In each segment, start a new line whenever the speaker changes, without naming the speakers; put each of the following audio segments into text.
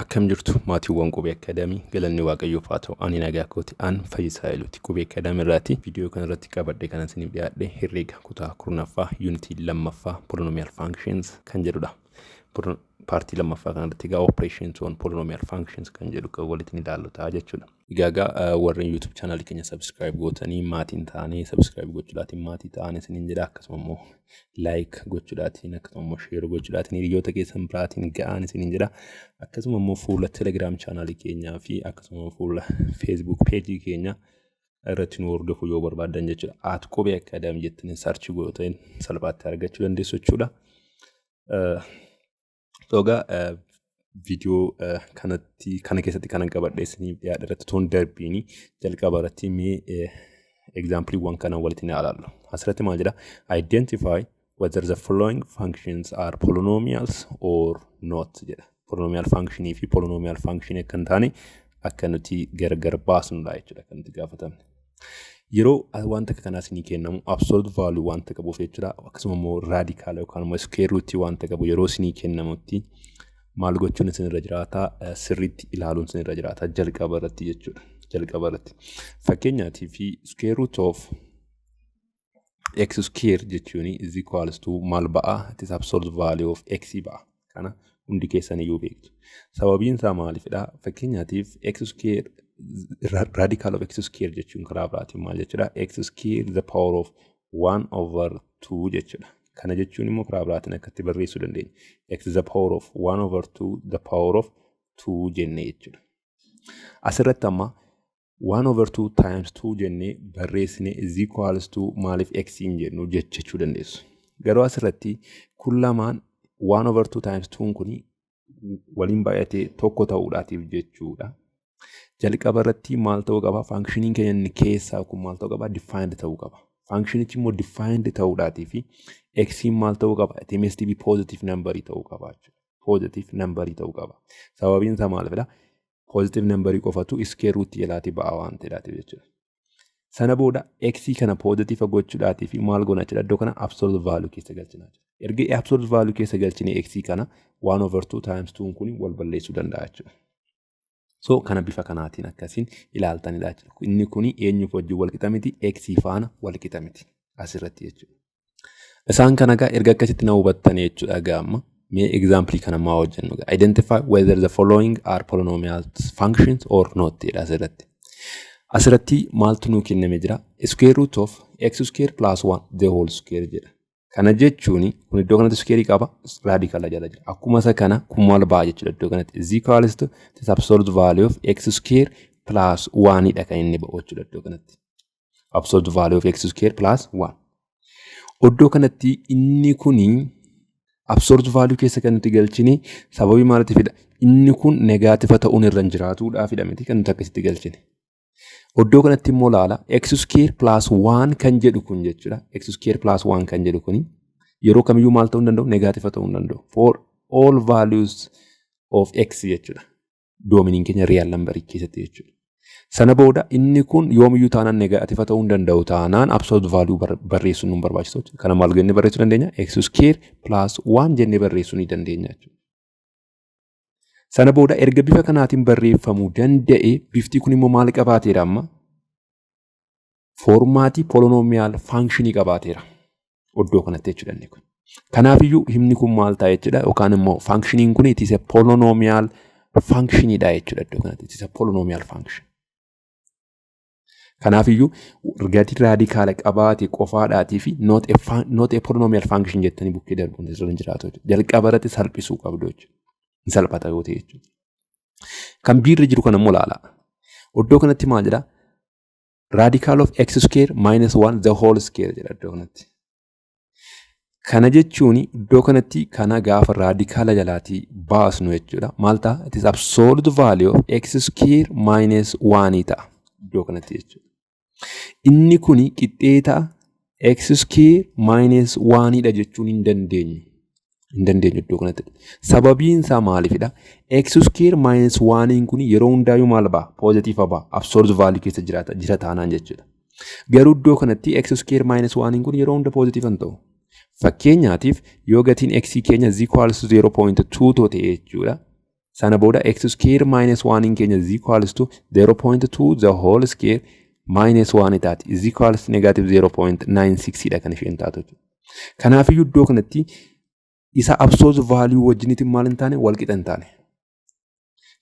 Akkam jirtu, maatiiwwan Qubee Academy? Galanni Waaqayyoof haa ta'u, ani nagaa kooti. An Fayyisaa Haayiluuti. Qubee Academy irraati viidiyoo kana irratti qabadhe kan isiniif dhiyaadhe herreega kutaa 10ffaa, yuunitii lammaffaa, polynomial functions kan jedhudha. Paartii lammaffaa kanarratti egaa operations on polynomial functions kan jedhu kan walitti ilaallu ta'a jechuudha. Egaa warreen YouTube channel keenya subscribe gootanii maatiin ta'anii, subscribe gochuudhaatiin maatii ta'anii isiniin jedha. Akkasuma immoo like gochuudhaatiin, akkasuma immoo share gochuudhaatiin hiriyoota keessan biraatiin ga'aan isiniin jedha. Akkasuma immoo fuula Telegram channel keenyaa fi akkasuma fuula Facebook page keenya irratti nu hordofuu yoo barbaaddan jechuudha. @QubeeAcademy jettanii search gootan salphaatti argachuu dandeessu jechuudha. Egaa viidiyoo kanatti kana keessatti kanan qabadhe isiniif dhiyaadhe irratti toon darbiini jalqaba irratti mee exampleiiwwan kana walitti ni ilaallu. Asirratti maal jedha? "Identify whether the following functions are polynomials or not" jedha. Polynomial functionii fi polynomial function akka hin taane akka nuti gargar baasnudha jechuudha kan nuti gaafatamne. Yeroo wanta akka kanaa isinii kennamu, absolute value wanta qabuuf jechuudha. Akkasuma immoo radical yookaan immoo square root wanta qabu yeroo isinii kennamutti maal gochuun isinirra jiraata? Sirriitti ilaaluun isinirra jiraata jalqaba irratti jechuudha. Jalqaba irratti. Fakkeenyaatii fi square root of x square jechuun is equals to maal ba'a? It is absolute value of x ba'a. Kana hundi keessan iyyuu beektu. Sababiin isaa maalifidha? Fakkeenyaatiif x square, radical of x square jechuun karaa biraatiin maal jechuudha? X square the power of 1 over 2 jechuudha. Kana jechuun immoo karaa biraatiin akkatti barreessuu dandeenya. X the power of 1 over 2 the power of 2 jennee jechuudha. Asirratti amma 1 over 2 times 2 jennee barreessine is equals to maaliif x hin jennu jechuu dandeessu. Garuu asirratti kun lamaan 1 over 2 times 2 kuni waliin baay'atee tokko ta'uudhaatiif jechuudha. Jalqaba irratti maal ta'uu qaba? Functioniin keenya inni keessaa kun maal ta'uu qaba? Defined ta'uu qaba. Functionichi immoo defined ta'uudhaatii fi xiin maal ta'uu qaba? It must be positive number ta'uu qaba jechuudha. Positive number ta'uu qaba. Sababiin isaa maalidha? Positive number qofatu square root jalaatii ba'a waan ta'eedhaatiif jechuudha. Sana booda x kana positive gochuudhaatii fi maal goona jechuudha? Iddoo kana absolute value keessa galchina. Erga absolute value keessa galchine, x kana 1 over 2 times 2 kun wal balleessuu danda'a jechuudha. So kana bifa kanaatiin akkasiin ilaaltanidha jechuudha. Inni kuni eenyuuf wajjin wal qixa miti? X faana wal qixa miti asirratti jechuudha. Isaan kana egaa erga akkasitti na hubattanii jechuudha, egaa amma mee example kana maa hojjennu egaa. "Identify whether the following are polynomial functions or not" jedha asirratti. Asirratti maaltu nuu kenname jira? Square root of x square plus 1 the whole square jedha. Kana jechuun kun iddoo kanatti square qaba, radical jala jira. Akkuma isa kana kun maal ba'a jechuudha iddoo kanatti? Is equals to the absolute value of x square plus 1 dha kan inni ba'u jechuudha iddoo kanatti. Absolute value of x square plus 1. Iddoo kanatti inni kuni absolute value keessa kan nuti galchine sababii maaliitiifidha? Inni kun negative ta'uun irra hin jiraatuudhaafidha miti kan nuti akkasitti galchine? Iddoo kanatti immoo laala, x square plus 1 kan jedhu kun jechuudha. X square plus 1 kan jedhu kuni yeroo kamiyyuu maal ta'uu hin danda'u? Negative ta'uu hin danda'u. For all values of x jechuudha. Domainiin keenya real number keessatti jechuudha. Sana booda inni kun yoomiyyuu taanaan negative ta'uu hin danda'u taanaan absolute value barreessuun nu barbaachisu jechuudha. Kana maal jennee barreessuu dandeenya? X square plus 1 jennee barreessuu ni dandeenya jechuudha. Sana booda erga bifa kanaatiin barreeffamuu danda'e, bifti kun immoo maal qabaateera amma? Formatii polynomial functionii qabaateera. Iddoo kanatti jechuudha inni kun. Kanaafiyyuu himni kun maal ta'a jechuudha, yookaan immoo functioniin kun it is a polynomial functioniidha jechuudha iddoo kanatti. It is a polynomial function. Kanaafiyyuu gatii radicala qabaate qofaadhaatii fi not a polynomial function jettanii bukkee darbuun irra hin jiraatu jechuudha. Jalqaba irratti salphisuu qabdu jechuudha. Hin salphata yoo ta'e jechuudha. Kan biirra jiru kana immoo ilaala. Iddoo kanatti maal jedhaa? Radical of x square minus 1 the whole square jedha iddoo kanatti. Kana jechuun iddoo kanatti kana gaafa radicala jalaatii baasnu jechuudha. Maal ta'a? It is absolute value of x square minus 1 ta'a iddoo kanatti jechuudha. Inni kuni qixxee ta'a x square minus 1 dha jechuun hin dandeenyu. Hin dandeenyu iddoo kanatti. Sababiin isaa maalifidha? X square minus 1 kun yeroo hundaayyuu maal ba'a? Positive ba'a. Absolute value keessa jiraata jira taanaan jechuudha. Garuu iddoo kanatti x square minus 1 kun yeroo hunda positive hin ta'u. Fakkeenyaatiif yoo gatiin x keenya is equals to 0.2 ta'e jechuudha. Sana booda x square minus 1 keenya is equals to 0.2 the whole square minus 1 taati. Is equals to negative 0.96 dha kan isheen taatu jechuudha. Kanaafiyyuu iddoo kanatti isa absolute value wajjinitti maal hin taane, wal qixa hin taane.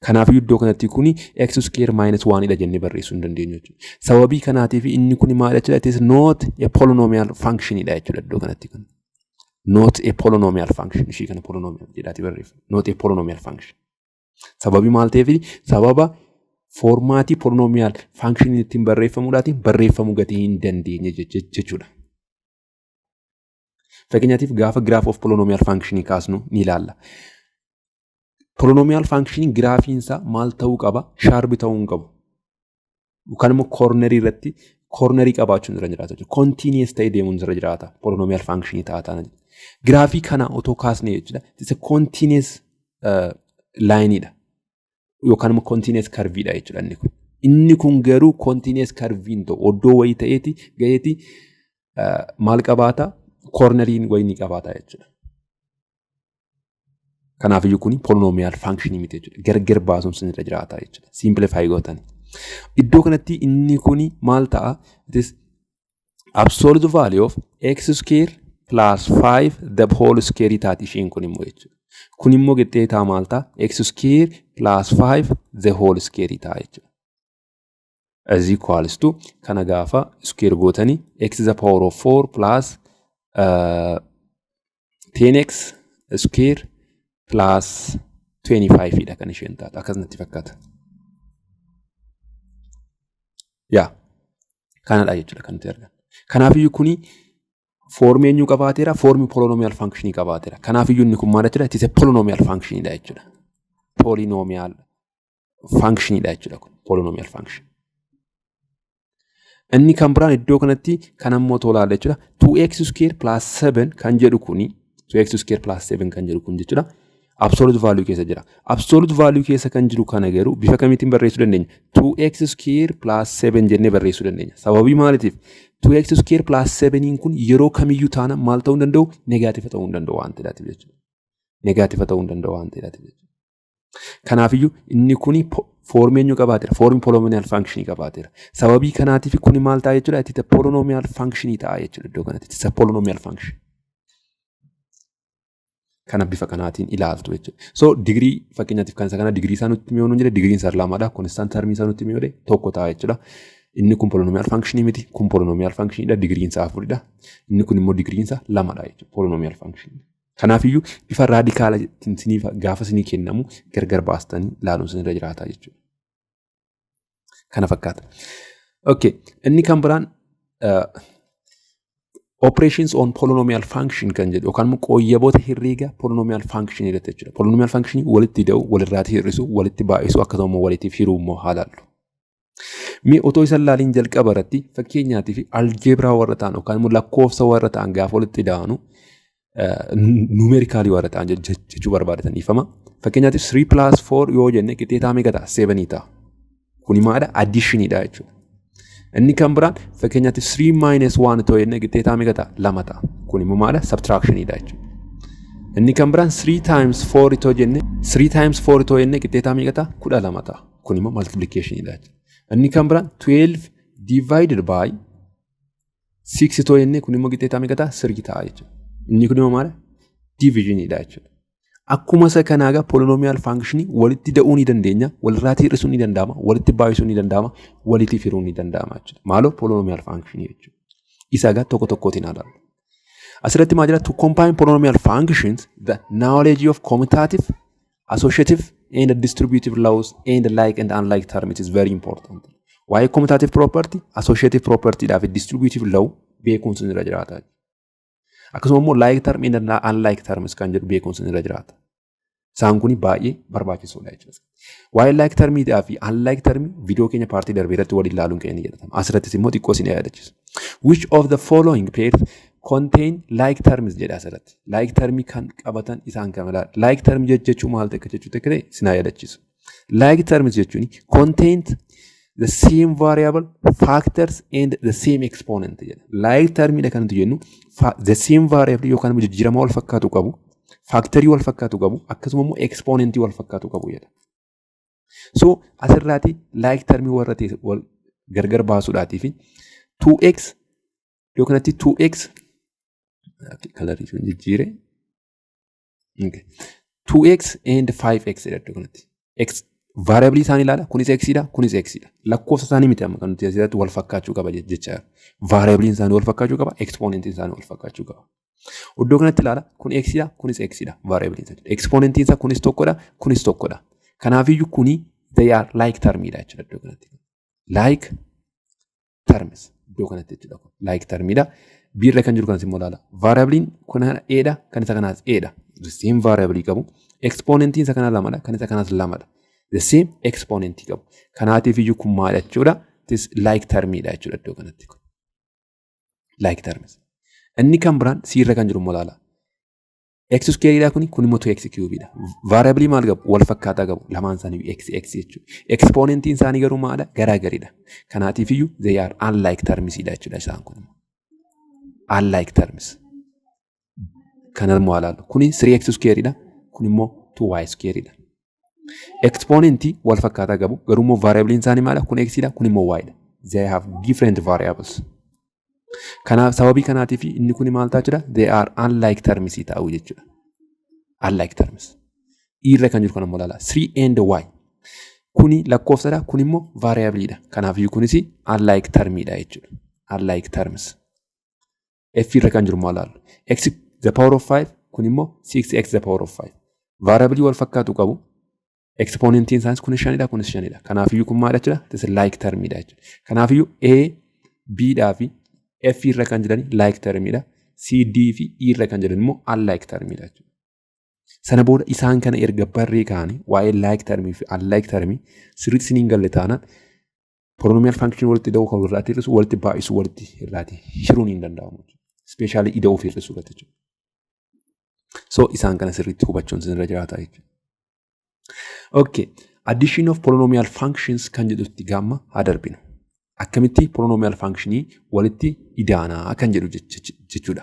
Kanaafiyyuu iddoo kanatti kuni x square minus 1 dha jennee barreessuu hin dandeenyu jechuudha. Sababii kanaatiif inni kuni maal jechuudha? It is not a polynomial function dha jechuudha iddoo kanatti kun. Not a polynomial function, ishii kana polynomial jedhaati barreeffama. Not a polynomial function. Sababii maal ta'eef? Sababa formatii polynomial function ittiin barreeffamuudhaatiin barreeffamuu gatii hin dandeenye jechuudha. Fakkeenyaatiif gaafa graph of polynomial function kaasnu ni ilaalla. Polynomial function giraafiinsaa maal ta'uu qaba? Sharp ta'uu hin qabu. Yookaan immoo cornerii irratti cornerii qabaachuun irra jiraata jechuudha. Continuous ta'ee deemuun irra jiraata. Polynomial function ta'a taana. Giraafii kana otoo kaasne jechuudha. It's a continuous lineidha. Yookaan immoo continuous curveidha jechuudha inni kun. Inni kun garuu continuous curve hin ta'u. Oddoo wayii ta'eeti gaheeti maal qabaata? Corneriin wayii ni qabaata jechuudha. Kanaafiyyuu kuni polynomial function miti jechuudha. Gargar baasuun sin irra jiraata jechuudha. Simplify gootani. Iddoo kanatti inni kuni maal ta'a? It is absolute value of x square plus 5 the whole square taati isheen kun immoo jechuudha. Kun immoo qixxee ta'a maal ta'a? X square plus 5 the whole square ta'a jechuudha. Is equals to kana gaafa square gootanii x the power of 4 plus 10x square plus 25 dha kan isheen taatu, akkas natti fakkaata. Yaa, kanadha jechuudha kan nuti argannu. Kanaafiyyuu kuni foormii eenyuu qabaateera? Foormii polynomial functionii qabaateera. Kanaafiyyuu inni kun maal jechuudha? It is a polynomial function dha jechuudha. Polynomial function dha jechuudha kun, polynomial function. Inni kan biraan iddoo kanatti kan ammoo tolaala jechuudha. 2x square plus 7 kan jedhu kuni, 2x square plus 7 kan jedhu kun jechuudha. Absolute value keessa jira. Absolute value keessa kan jiru kana garuu bifa kamiitiin barreessuu dandeenya? 2x square plus 7 jennee barreessuu dandeenya. Sababii maaliitiif? 2x square plus 7 kun yeroo kamiyyuu taana maal ta'uu hin danda'u? Negative ta'uu hin danda'u waan ta'eef jechuudha. Negative ta'uu hin danda'u waan ta'eef jechuudha. Kanaafiyyuu inni kuni foormii eenyu qabaateera? Foormii polynomial function qabaateera. Sababii kanaatiif kuni maal ta'a jechuudha? It is a polynomial function ta'a jechuudha iddoo kanatti. It is a polynomial function. Kana bifa kanaatiin ilaaltu jechuudha. So digirii fakkeenyaatiif kan isa kana digirii isaa nutti himuu jedhe, digiriin isaa lamadha. Constant termii isaa nutti himuu tokko ta'a jechuudha. Inni kun polynomial function miti. Kun polynomial function dha. Digiriin isaa afuridha. Inni kun immoo digiriin isaa lamadha jechuudha. Polynomial function. Kanaafiyyuu bifa radicala gaafa isinii kennamu gargar baastanii ilaaluun isinirra jiraata jechuudha. Kana fakkaata. Okay, inni kan biraan operations on polynomial function kan jedhu yookaan immoo qooyyaboota herreega polynomial function irratti jechuudha. Polynomial function walitti ida'u, walirraati hir'isu, walitti baay'isu, akkasuma immoo walitti hiruu immoo haa ilaallu. Mee otoo isa ilaaliin jalqaba irratti fakkeenyaatii fi aljeebraa warra ta'an yookaan immoo lakkoofsa warra ta'an gaafa walitti ida'anu, numericalii warra ta'an jechuu barbaadatan, dhiifama. Fakkeenyaatiif 3 plus 4 yoo jenne qixxeetaa meeqa ta'a? 7 ta'a. Kuni maalidha? Additioniidha jechuudha. Inni kan biraan fakkeenyaatiif 3 minus 1 ta'uu jenne qixxeetaa meeqa ta'a? Lama ta'a. Kun immoo maalidha? Subtractioniidha jechuudha. Inni kan biraan 3 times 4 ta'uu jenne, 3 times 4 ta'uu jenne qixxeetaa meeqa ta'a? 12 ta'a. Kun immoo multiplicationiidha jechuudha. Inni kan biraan 12 divided by 6 ta'uu jenne, kun immoo qixxeetaa meeqa ta'a? 3 ta'a jechuudha. Inni kun immoo maalidha? Divisioniidha jechuudha. Akkuma isa kanaa egaa polynomial functionii walitti da'uu ni dandeenya, walirraatii hir'isuun ni danda'ama, walitti baay'isuun ni danda'ama, walitti firuun ni danda'ama jechuudha. Maaloo, polynomial functionii jechuudha. Isa egaa tokko tokkootiin haa ilaallu. Asirratti maal jedha? To combine polynomial functions, the knowledge of commutative, associative and distributive laws and like and unlike term, it is very important. Waa'ee commutative property, associative property fi distributive law beekuun sun irra jiraata. Akkasuma immoo like term and unlike terms kan jedhu beekuun sun irra jiraata. Isaan kun baay'ee barbaachisoodha jechuudha. Waa'ee like termiidhaa fi unlike termii viidiyoo keenya partii darbee irratti waliin ilaaluun keenya ni jedhatama. Asirrattis immoo xiqqoo isin yaadachiisa. Which of the following pairs contain like terms jedha asirratti. Like termii kan qabatan isaan kamidha? Like term jechuun maal ta'e jechuu ta'e isin yaadachiisu. Like terms jechuun contain the same variable factors and the same exponent jedha. Like termiidha kan nuti jennu the same variable yookaan immoo jijjiirama wal fakkaatu qabu. Factorii wal fakkaatu qabu, akkasuma immoo exponentii wal fakkaatu qabu jedha. So asirraati like termii warra ta'e wal gargar baasuudhaatii fi 2x iddoo kanatti 2x colorii sun jijjiire. 2x and 5x jedha iddoo kanatti. X variable isaanii ilaala. Kunis x dha, kunis x dha. Lakkoofsa isaanii miti amma kan nuti asirratti wal fakkaachuu qaba jecha. Variable isaanii wal fakkaachuu qaba, exponentiin isaanii wal fakkaachuu qaba. Iddoo kanatti ilaala. Kun x dha, kunis x dha. Variable isaanii. Exponentiin isaa kunis tokkodha, kunis tokkodha. Kanaafiyyuu kuni they are like termiidha jechuudha iddoo kanatti. Like terms iddoo kanatti jechuudha. Like termiidha. B irra kan jiru kanas immoo ilaala. Variableiin kun A dha, kan isa kanaas A dha. The same variable qabu. Exponentiin isa kanaa lamadha, kan isa kanaas lamadha. The same exponentii qabu. Kanaatiif iyyuu kun maal jechuudha? This like termiidha jechuudha iddoo kanatti. Like terms. Inni kan biraan C irra kan jiru immoo ilaala. X square dha kuni, kun immoo 2x cube dha. Variable maal qabu? Wal fakkaataa qabu. Lamaan isaanii x x jechuudha. Exponentiin isaanii garuu maadha? Garaagaridha. Kanaatiif iyyuu they are unlike terms dha jechuudha isaan kun. Unlike terms. Kana immoo ilaallu. Kuni 3x square dha. Kun immoo 2y square dha. Exponentii wal fakkaataa qabu. Garuu immoo variableiin isaanii maadha? Kun x dha. Kun immoo y dha. They have different variables. Kanaaf sababii kanaatiif inni kun maal ta'a jechuudha? They are unlike terms ta'u jechuudha. Unlike terms. Irra kan jiru kan immoo ilaala. 3 and y. Kuni lakkoofsadha. Kun immoo variableiidha. Kanaafiyyuu kunis unlike termiidha jechuudha. Unlike terms. F irra kan jiru immoo ilaallu. X the power of 5, kun immoo 6x the power of 5. Variableii wal fakkaatu qabu. Exponentiin isaanis kunis shanidha, kunis shanidha. Kanaafiyyuu kun maal jechuudha? This like termiidha jechuudha. Kanaafiyyuu A, B dhaa fi F irra kan jiran like termiidha. C, D fi E irra kan jiran immoo unlike termiidha jechuudha. Sana booda isaan kana erga barree kaanii waa'ee like termii fi unlike termii sirriitti isiniin galle taanaan, polynomial function walitti ida'uu, kan irraatti hir'isu, walitti baay'isuu, walitti irraatti hiruun hin danda'amu. Especially ida'uu fi hir'isuu irratti jechuudha. So isaan kana sirriitti hubachuun isinirra jiraata jechuudha. Okay. Addition of polynomial functions kan jedhutti gaamma haa darbinu. Akkamitti polynomial functionii walitti idaanaa kan jedhu jechuudha.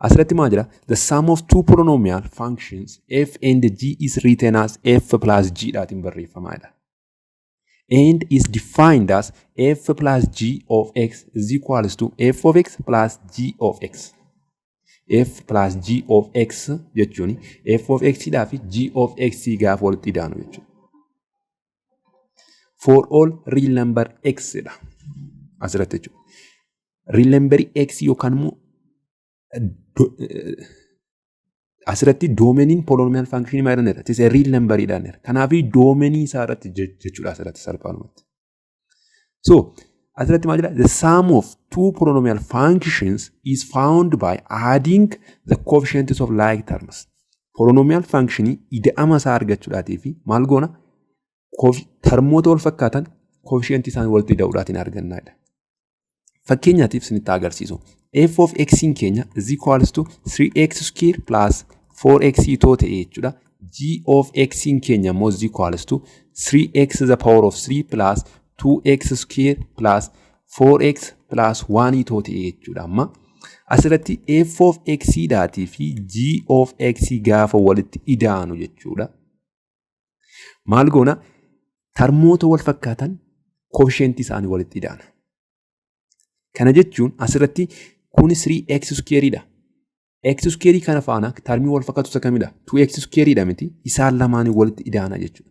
Asirratti maal jira? The sum of two polynomial functions f and g is written as f plus g dhaatiin barreeffamaadha. And is defined as f plus g of x is equals to f of x plus g of x. F plus g of x jechuun f of x dhaa fi g of x gaafa walitti idaanu jechuudha. For all real number x dha. Asirratti jechuudha. Real number x yookaan immoo asirratti domainiin polynomial function maal jedhaneera? It is a real number jedhaneera. Kanaaf domainii isaa irratti jechuudha asirratti salphaadhumatti. So asirratti maal jedha? The sum of two polynomial functions is found by adding the coefficients of like terms. Polynomial functionii ida'ama isaa argachuudhaatii fi maal goona? Termoota wal fakkaatan coefficientii isaanii walitti ida'uudhaatiin argannaadha. Fakkeenyaatiif isinitti agarsiisu. F of x keenya is equals to 3x square plus 4x too ta'e jechuudha. G of x keenya immoo is equals to 3x the power of 3 plus 2x square plus 4x plus 1 too ta'e jechuudha amma. Asirratti f of x dhaatii fi g of x gaafa walitti idaanu jechuudha. Maal goona? Termoota wal fakkaatan coefficientii isaanii walitti idaana. Kana jechuun asirratti kun 3x square dha. X square kana faana termii wal fakkaatu isa kamidha? 2x square dha miti, isaan lamaanii walitti idaana jechuudha.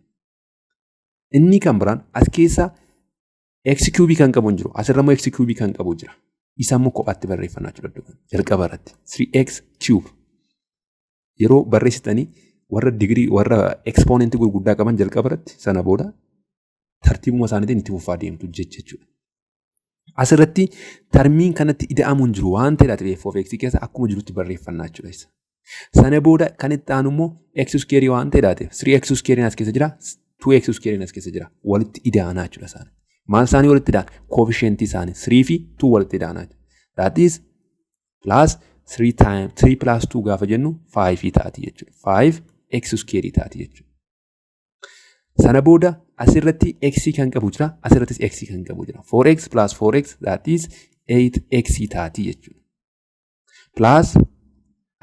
Inni kan biraan as keessa x cube kan qabu hin jiru. Asirra immoo x cube kan qabu jira. Isa immoo kophaatti barreeffannaa jechuudha. Jalqaba irratti 3x cube yeroo barreessitanii warra digirii, warra exponentii gurguddaa qaban jalqaba irratti, sana booda tartiibuma isaaniitiin itti fufaa deemtu jechuudha. Asirratti termiin kanatti ida'amu hin jiru waan ta'eedhaaf f of x keessa akkuma jirutti barreeffannaa jechuudha. Sana booda kan itti aanu immoo x square waan ta'eedhaaf 3x square as keessa jira, 2x square as keessa jira, walitti ida'anaa jechuudha isaan. Maal isaanii walitti ida'an? Coefficientii isaanii 3 fi 2 walitti ida'anaa jechuudha. That is plus 3 times 3 plus 2 gaafa jennu 5 taati jechuudha. 5 x square taati jechuudha. Sana booda asirratti x kan qabu jira, asirrattis x kan qabu jira. 4x plus 4x, that is 8x taati jechuudha. Plus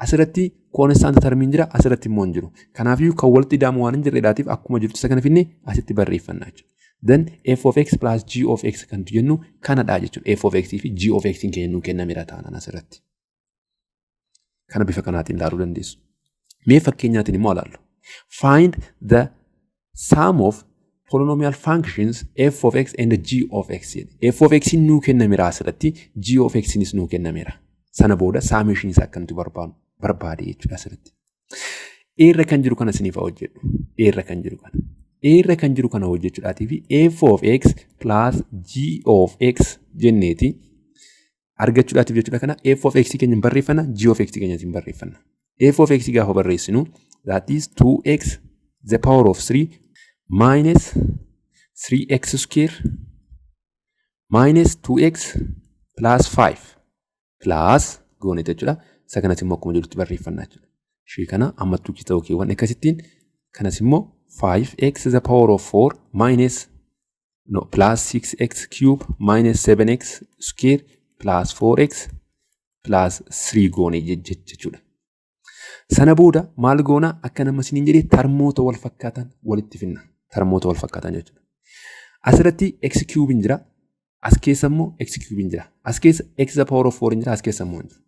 asirratti Constant termiin jira, asirratti immoo hin jiru. Kanaafiyyuu kan walitti ida'amu waan hin jirredhaatiif akkuma jirtu isa kana finne asitti barreeffanna jechuudha. Then f of x plus g of x kan jennu kanadha jechuudha. F of x fi g of x keenya nuu kennameera taanaan asirratti. Kana bifa kanaatiin ilaaluu dandeessu. Mee fakkeenyaatiin immoo ilaallu. Find the sum of polynomial functions f of x and g of x. F of x nuu kennameera asirratti, g of x nis nuu kennameera. Sana booda summation isaa akka nuti barbaadnu barbaade jechuudha asirratti. Eerra kan jiru kana isiniif hojjedhu. Eerra kan jiru kana. Eerra kan jiru kana hojjechuudhaatii fi f of x plus g of x jenneeti argachuudhaatiif jechuudha. Kana f of x keenya barreeffanna, g of x keenya barreeffanna. F of x gaafa barreessinu, that is 2x the power of 3 minus 3x square minus 2x plus 5 plus goone jechuudha. Isa kanas immoo akkuma jirutti barreeffanna jechuudha. Ishee kana ammattuu ta'uu keewwan akkasittiin, kanas immoo 5x the power of 4 minus, no, plus 6x cube minus 7x square plus 4x plus 3 goone jechuudha. Sana booda maal goona? Akka nama isiniin jedhee termoota wal fakkaatan walitti finna. Termoota wal fakkaatan jechuudha. Asirratti x cube hin jira. As keessa immoo x cube hin jira. As keessa x the power of 4 hin jira. As keessa immoo hin jiru.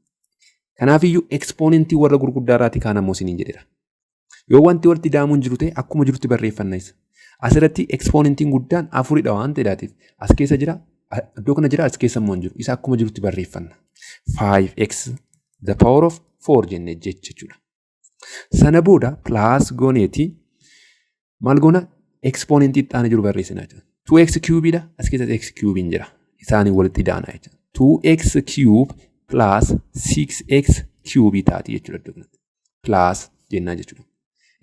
Kanaafiyyuu exponentii warra gurguddaa irraatii kaan ammoo isiniin jedheera. Yoo wanti walitti ida'amuu hin jiru ta'e, akkuma jirutti barreeffanna isa. Asirratti exponentiin guddaan afuridha waan ta'eedhaatiif as keessa jira, iddoo kana jira, as keessa immoo hin jiru. Isa akkuma jirutti barreeffanna. 5x the power of 4 jennee jechuudha. Sana booda plus gooneeti maal goona? Exponentii itti aanee jiru barreessina jechuudha. 2x cube dha, as keessatti x cube jira. Isaanii walitti idaana jechuudha. 2x cube plus 6x cube taati jechuudha iddoo kanatti. Plus jennaa jechuudha.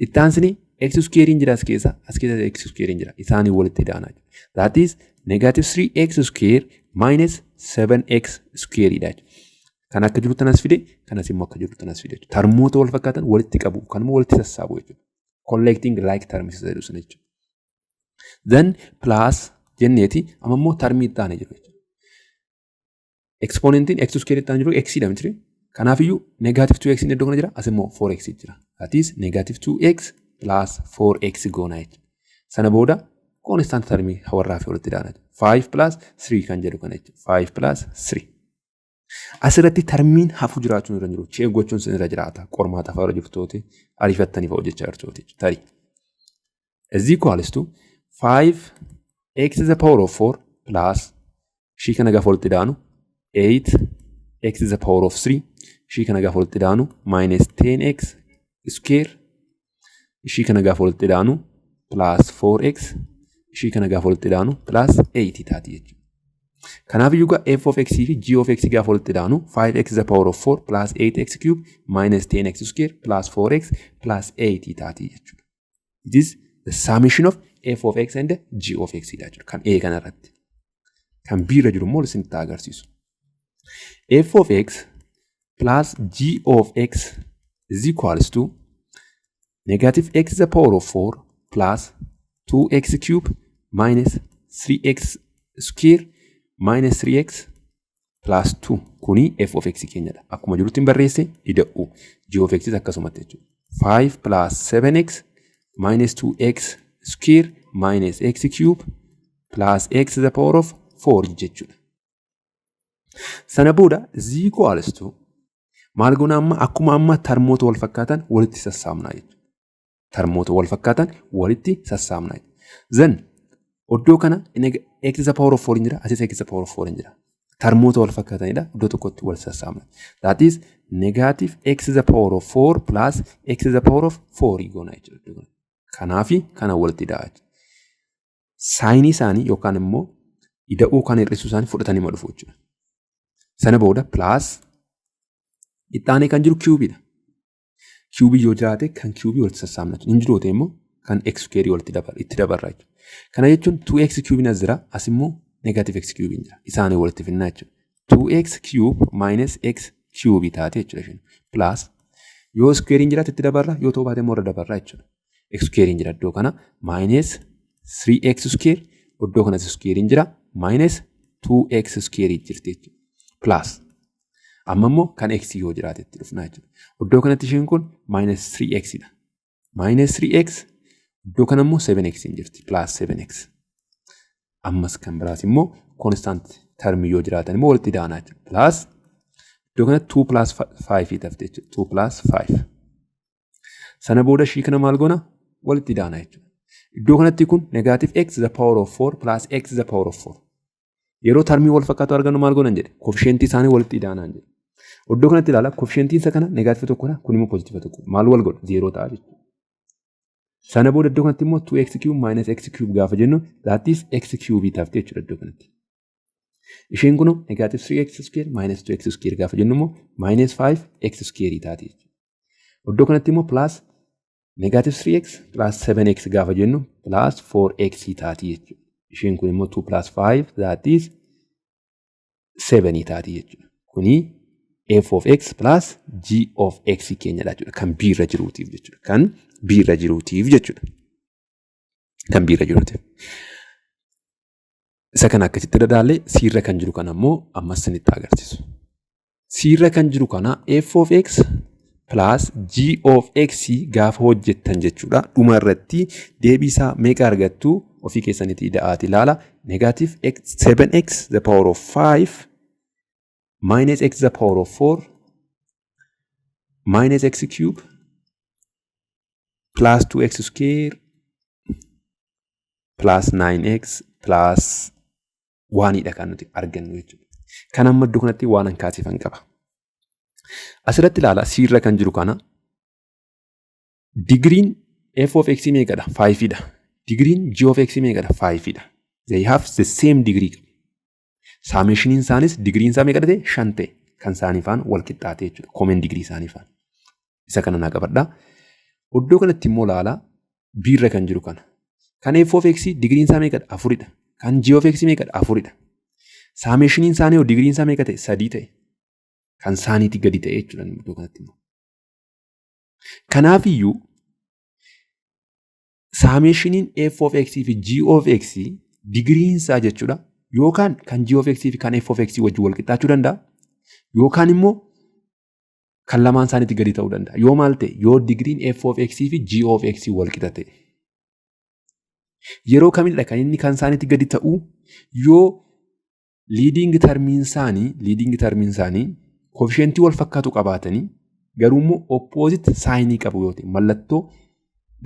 Itti aansini x square jira as keessa, as keessa x square jira. Isaanii walitti idaana jechuudha. That is negative 3x square minus 7x square dha jechuudha. Kan akka jiru tanas fide, kanas immoo akka jiru tanas fide. Termoota wal fakkaatan walitti qabu, kan immoo walitti sassaabu jechuudha. Collecting like terms jedhu sana jechuudha. Then plus jenneeti amma immoo termii itti aanee jiru jechuudha. Exponentiin x square itti aanee jiru x dha miti. Kanaafiyyuu negative 2x iddoo kana jira, as immoo 4x jira. That is negative 2x plus 4x goona jechuudha. Sana booda constant termii warraa fi walitti daana. 5 plus 3 kan jedhu kana jechuudha. 5 plus 3. Asirratti termiin hafu jiraachuun irra jiru. Check gochuun sin irra jiraata. Qormaata afaan irra jirtooti ariifattanii fa'aa hojjechaa jirtooti. Tarii. Is equals to 5 x to the power of 4 plus ishii kana gaafa walitti daanu 8 x to the power of 3, ishii kana gaafa walitti daanu minus 10x square, ishii kana gaafa walitti daanu plus 4x, ishii kana gaafa walitti daanu plus 8 taati jechuudha. Kanaaf iyyuu f of x fi g of x gaafa walitti daanu 5x to the power of 4 plus 8x cube minus 10x square plus 4x plus 8 taati jechuudha. It is the summation of f of x and g of x dha jechuudha. Kan A kanarratti. Kan B irra jiru immoo isinitti agarsiisu. F of x plus g of x is equals to negative x to the power of 4 plus 2x cube minus 3x square minus 3x plus 2. Kuni f of x keenyadha. Akkuma jirutti hin barreesse ida'u. G of x akkasumatti jechuudha. 5 plus 7x minus 2x square minus x cube plus x to the power of 4 jechuudha. Sana booda is equals to maal goona? Amma akkuma amma termoota wal fakkaatan walitti sassaabnaa jechuudha. Termoota wal fakkaatan walitti sassaabnaa jechuudha. Then iddoo kana x to the power of 4 jira, asis x to the power of 4 jira. Termoota wal fakkaatanidha, iddoo tokkotti wal sassaabna. That is negative x to the power of 4 plus x to the power of 4 goona jechuudha. Kanaafi kana walitti da'a. Signii isaanii yookaan immoo ida'uu kan hir'isuu isaanii fudhatanii ma dhufu jechuudha. Sana booda plus itti aanee kan jiru cubeiidha. Cubeii yoo jiraate kan cubeii walitti sassaabna. Hin jiru ta'e immoo kan x square walitti itti dabarra jechuudha. Kana jechuun 2x cubeiin as jira, as immoo negative x cubeiin jira. Isaanii walitti finnaa jechuudha. 2x cube minus x cube taate jechuudha isheen. Plus yoo squarein jiraate itti dabarra, yoo ta'uu baate immoo irra dabarra jechuudha. X squarein jira iddoo kana, minus 3x square, iddoo kanas squarein jira, minus 2x square jirti jechuudha. Plus Amma immoo kan x yoo jiraate itti dhufnaa jechuudha. Iddoo kanatti isheen kun minus 3x dha. Minus 3x, iddoo kana immoo 7x hin jirti, plus 7x. Ammas kan biraas immoo constant term yoo jiraatan immoo walitti daanaa jechuudha. Plus iddoo kanatti 2 plus 5 tafte jechuudha. 2 plus 5. Sana booda ishii kana maal goona? Walitti daanaa jechuudha. Iddoo kanatti kun negative x the power of 4 plus x the power of 4. Yeroo termii wal fakkaatu argannu maal goonan jedhe? Coefficientii isaanii walitti idaanaan jedhe. Iddoo kanatti ilaala, coefficientiin isa kana negative tokkodha, kun immoo positive tokko. Maal wal godhu? Zeeroo ta'a jechuudha. Sana booda iddoo kanatti immoo 2x cube minus x cube gaafa jennu, that is x cube tafte jechuudha iddoo kanatti. Isheen kun negative 3x square minus 2x square gaafa jennu immoo minus 5x square taati jechuudha. Iddoo kanatti immoo plus negative 3x plus 7x gaafa jennu plus 4x taati jechuudha. Isheen kun immoo 2 plus 5, that is 7 taati jechuudha. Kuni f of x plus g of x keenyadha jechuudha. Kan b irra jiruutiif jechuudha. Kan b irra jiruutiif jechuudha. Kan b irra jiruutiif. Isa kana akkasitti dadaallee, c irra kan jiru kana immoo ammas isinitti agarsiisu. C irra kan jiru kana f of x plus g of x gaafa hojjettan jechuudha. Dhuma irratti deebii isaa meeqa argattu? Ofii keessanitti ida'aati ilaala. Negative x 7x the power of 5 minus x the power of 4 minus x cube plus 2x square plus 9x plus 1 dha kan nuti argannu jechuudha. Kan amma iddoo kanatti waan an kaasifan qaba. Asirratti ilaala, C irra kan jiru kana digiriin f of x meeqadha? 5 dha. Digiriin g of x meeqadha? 5 dha. They have the same degree. Summationiin isaanis digiriin isaa meeqa ta'e? 5 ta'e. Kan isaanii faana wal qixxaate jechuudha. Common degree isaanii faana. Isa kana naa qabadhaa. Iddoo kanatti immoo ilaala, B irra kan jiru kana. Kan f of x digiriin isaa meeqadha? Afuridha. Kan g of x meeqadha? Afuridha. Summationiin isaanii hoo digiriin isaa meeqa ta'e? Sadii ta'e. Kan isaaniitii gadi ta'e jechuudha iddoo kanatti immoo. Kanaafiyyuu summationiin f of x fi g of x digiriin isaa jechuudha yookaan kan g of x fi kan f of x wajjin wal qixxaachuu danda'a, yookaan immoo kan lamaan isaaniitii gadi ta'uu danda'a. Yoo maal ta'e? Yoo digiriin f of x fi g of x wal qixa ta'e. Yeroo kamidha kan inni kan isaaniitii gadi ta'u? Yoo leading termiin isaanii coefficientii wal fakkaatu qabaatanii garuu immoo opposite signii qabu yoo ta'e, mallattoo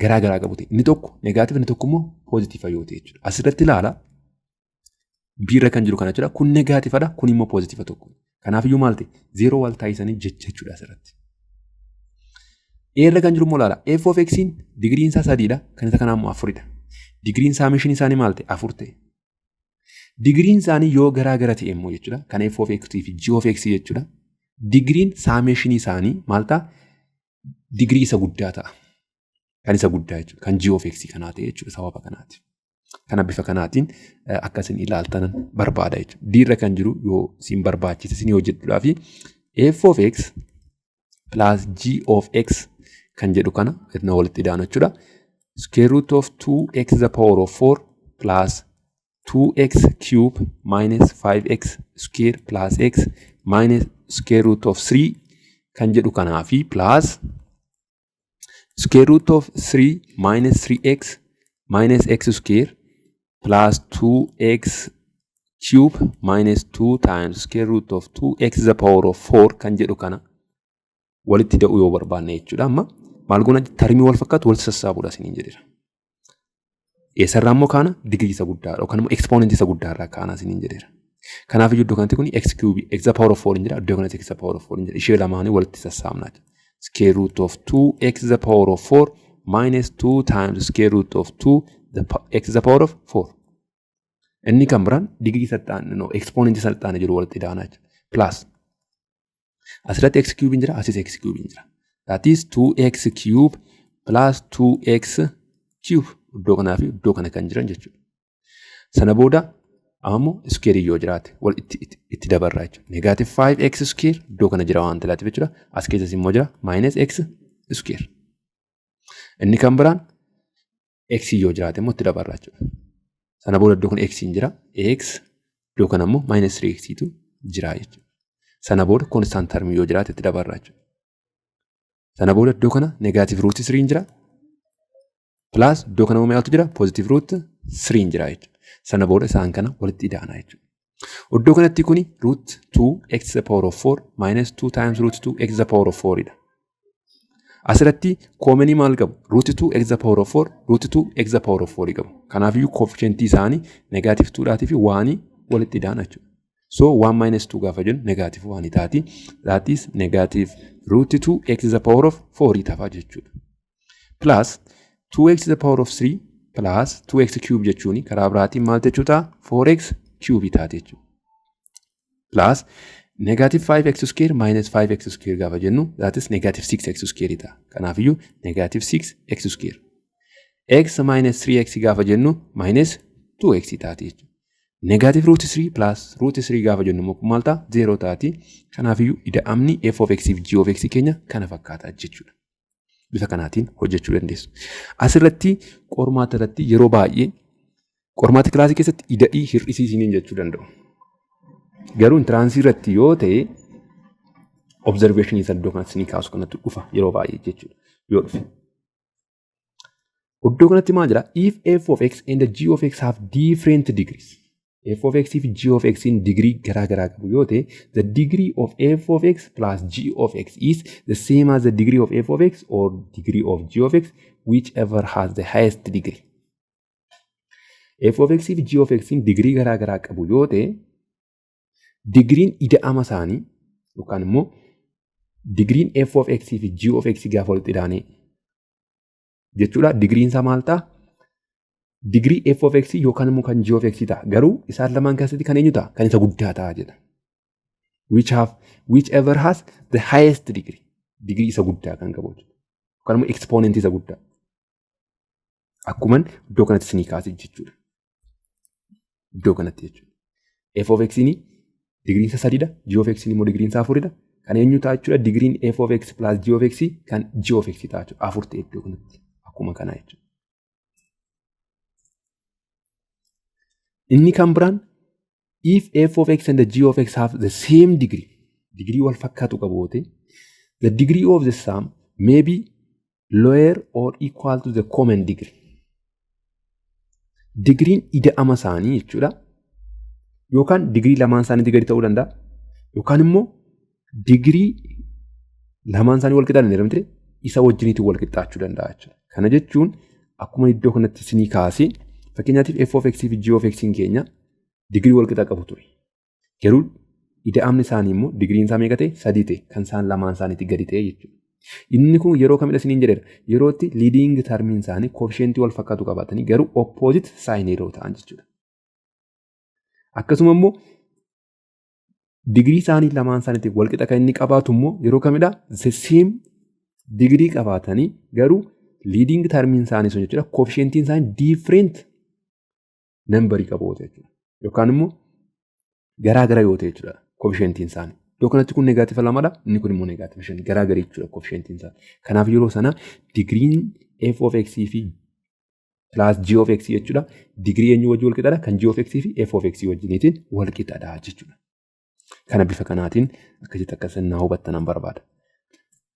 garaa garaa qabu ta'e, inni tokko negative, inni tokko immoo positive yoo ta'e jechuudha. Asirratti ilaala, B irra kan jiru kana jechuudha. Kun negativedha, kun immoo positive tokko. Kanaafiyyuu maal ta'e? Zeeroo wal taasisanii jechuudha asirratti. A irra kan jiru immoo ilaala. F of x digiriin isaa sadiidha, kan isa kanaa immoo afuridha. Digiriin summation isaanii maal ta'e? Afur ta'e. Digiriin isaanii yoo garaa gara ta'e immoo jechuudha. Kan f of x fi g of x jechuudha. Digiriin summation isaanii maal ta'a? Digirii isa guddaa ta'a. Kan isa guddaa jechuudha. Kan g of x kanaa ta'e jechuudha sababa kanaati. Kana bifa kanaatiin akkasin ilaaltanan barbaada jechuudha. D irra kan jiru yoo isin barbaachise isin hojjechuudhaa fi f of x plus g of x kan jedhu kana itti walitti idaanu jechuudha. Square root of 2x the power of 4 plus 2x cube minus 5x square plus x minus square root of 3 kan jedhu kanaa fi plus square root of 3 minus 3x minus x square plus 2x cube minus 2 times square root of 2x the power of 4 kan jedhu kana walitti da'uu yoo barbaanne jechuudha. Amma maal goona? Termii wal fakkaatu walitti sassaabuudha isiniin jedheera. Eessarraa immoo kaana? Digirii isa guddaa yookaan immoo exponentii isa guddaarraa kaana isiniin jedheera. Kanaaf iddoo kanatti kun x cube, x the power of 4 hin jira, iddoo kanatti x the power of 4 hin jira. Ishee lamaanii walitti sassaabna. Square root of 2x the power of 4 minus 2 times square root of 2 the x the power of 4. Inni kan biraan digirii saxxaane, no, exponentii saxxaane jiru walitti daanaa jechuudha. Plus asirratti x cube hin jira, asis x cube hin jira. That is 2x cube plus 2x cube iddoo kanaa fi iddoo kana kan jiran jechuudha. Sana booda amma immoo square yoo jiraate wal itti dabarraa jechuudha. Negative 5x square iddoo kana jira waan ta'eef jechuudha. As keessas immoo jira minus x square. Inni kan biraan x yoo jiraate immoo itti dabarraa jechuudha. Sana booda iddoo kun x hin jira. X iddoo kana immoo minus 3x tu jira jechuudha. Sana booda constant term yoo jiraate itti dabarra jechuudha. Sana booda iddoo kana negative root 3 jira. Plus iddoo kana meeqatu jira? Positive root 3 jira jechuudha. Sana booda isaan kana walitti ida'ana jechuudha. Iddoo kanatti kuni root 2 x to the power of 4 minus 2 times root 2 x to the power of 4 dha. Asirratti commonii maal qabu? Root 2 x to the power of 4, root 2 x to the power of 4 qabu. Kanaafiyyuu coefficientii isaanii negative 2 dhaatii fi 1 walitti ida'ana jechuudha. So 1 minus 2 gaafa jennu negative 1 taati. That is negative root 2 x to the power of 4 ta'a jechuudha. Plus 2x to the power of 3 plus 2x cube jechuun karaa biraatiin maal jechuu ta'a? 4x cube taate jechuudha. Plus negative 5x square minus 5x square gaafa jennu, that is negative 6x square ta'a. Kanaafiyyuu negative 6x square. X minus 3x gaafa jennu minus 2x taati jechuudha. Negative root 3 plus root 3 gaafa jennu immoo maal ta'a? 0 taati. Kanaafiyyuu ida'amni f of x fi g of x keenya kana fakkaata jechuudha. Bifa kanaatiin hojjechuu dandeessu. Asirratti qormaata irratti yeroo baay'ee qormaata kilaasii keessatti ida'ii hir'isii isiniin jechuu danda'u. Garuu entranceii irratti yoo ta'e, observationii isa iddoo kanatti isinii kaasu kanatti dhufa yeroo baay'ee jechuudha yoo dhufe. Iddoo kanatti maal jira? If f of x and g of x have different degrees. F of x fi g of x in degree garaa garaa qabu yoo ta'e, the degree of f of x plus g of x is the same as the degree of f of x or degree of g of x, whichever has the highest degree. F of x fi g of x in degree garaa garaa qabu yoo ta'e, digiriin ida'ama isaanii yookaan immoo digiriin f of x fi g of x gaafa walitti ida'anii jechuudha. Digiriin isaa maal ta'a? Digirii f of x yookaan immoo kan g of x ta'a. Garuu isaan lamaan keessatti kan eenyu ta'a? Kan isa guddaa ta'a jedha. Whichever has the highest degree. Digirii isa guddaa kan qabu jechuudha. Yookaan immoo exponentii isa guddaa. Akkuman iddoo kanatti isinii kaase jechuudha. Iddoo kanatti jechuudha. F of x digiriin isaa sadiidha. G of x immoo digiriin isaa afuridha. Kan eenyu ta'a jechuudha? Digiriin f of x plus g of x kan g of x ta'a jechuudha. Afur ta'e iddoo kanatti. Akkuma kanaa jechuudha. Inni kan biraan, if f of x and the g of x have the same degree, degree wal fakkaatu qabu yoo ta'e, the degree of the sum may be lower or equal to the common degree. Digiriin ida'ama isaanii jechuudha. Yookaan digirii lamaan isaaniitii gadi ta'uu danda'a. Yookaan immoo digirii lamaan isaanii wal qixxaatan jedhamte isa wajjiniitiin wal qixxaachuu danda'a jechuudha. Kana jechuun akkuma iddoo kanatti isinii kaasee, fakkeenyaatiif f of x fi g of x keenya digirii wal qixa qabu ture. Garuu ida'amni isaanii immoo digiriin isaa meeqa ta'e? Sadii ta'e, kan isaan lamaan isaaniitti gadi ta'e jechuudha. Inni kun yeroo kamidha isiniin jedheera? Yeroo itti leading termiin isaanii coefficientii wal fakkaatu qabaatanii garuu opposite sign yeroo ta'an jechuudha. Akkasuma immoo digirii isaanii lamaan isaaniitti wal qixa kan inni qabaatu immoo yeroo kamidha? The same digirii qabaatanii garuu leading termiin isaanii sun jechuudha, coefficientiin isaanii different numberii qabu jechuudha. Yookaan immoo garaa gara yoo ta'e jechuudha coefficientiin isaanii. Iddoo kanatti kun negative lamadha, inni kun immoo negative shan, garaa garii jechuudha coefficientiin isaanii. Kanaaf yeroo sana digiriin f of x fi plus g of x jechuudha. Digirii eenyu wajjin wal qixaadha? Kan g of x fi f of x wajjiniitiin wal qixaadha jechuudha. Kana bifa kanaatiin akkasitti akka isin naa hubattan barbaada.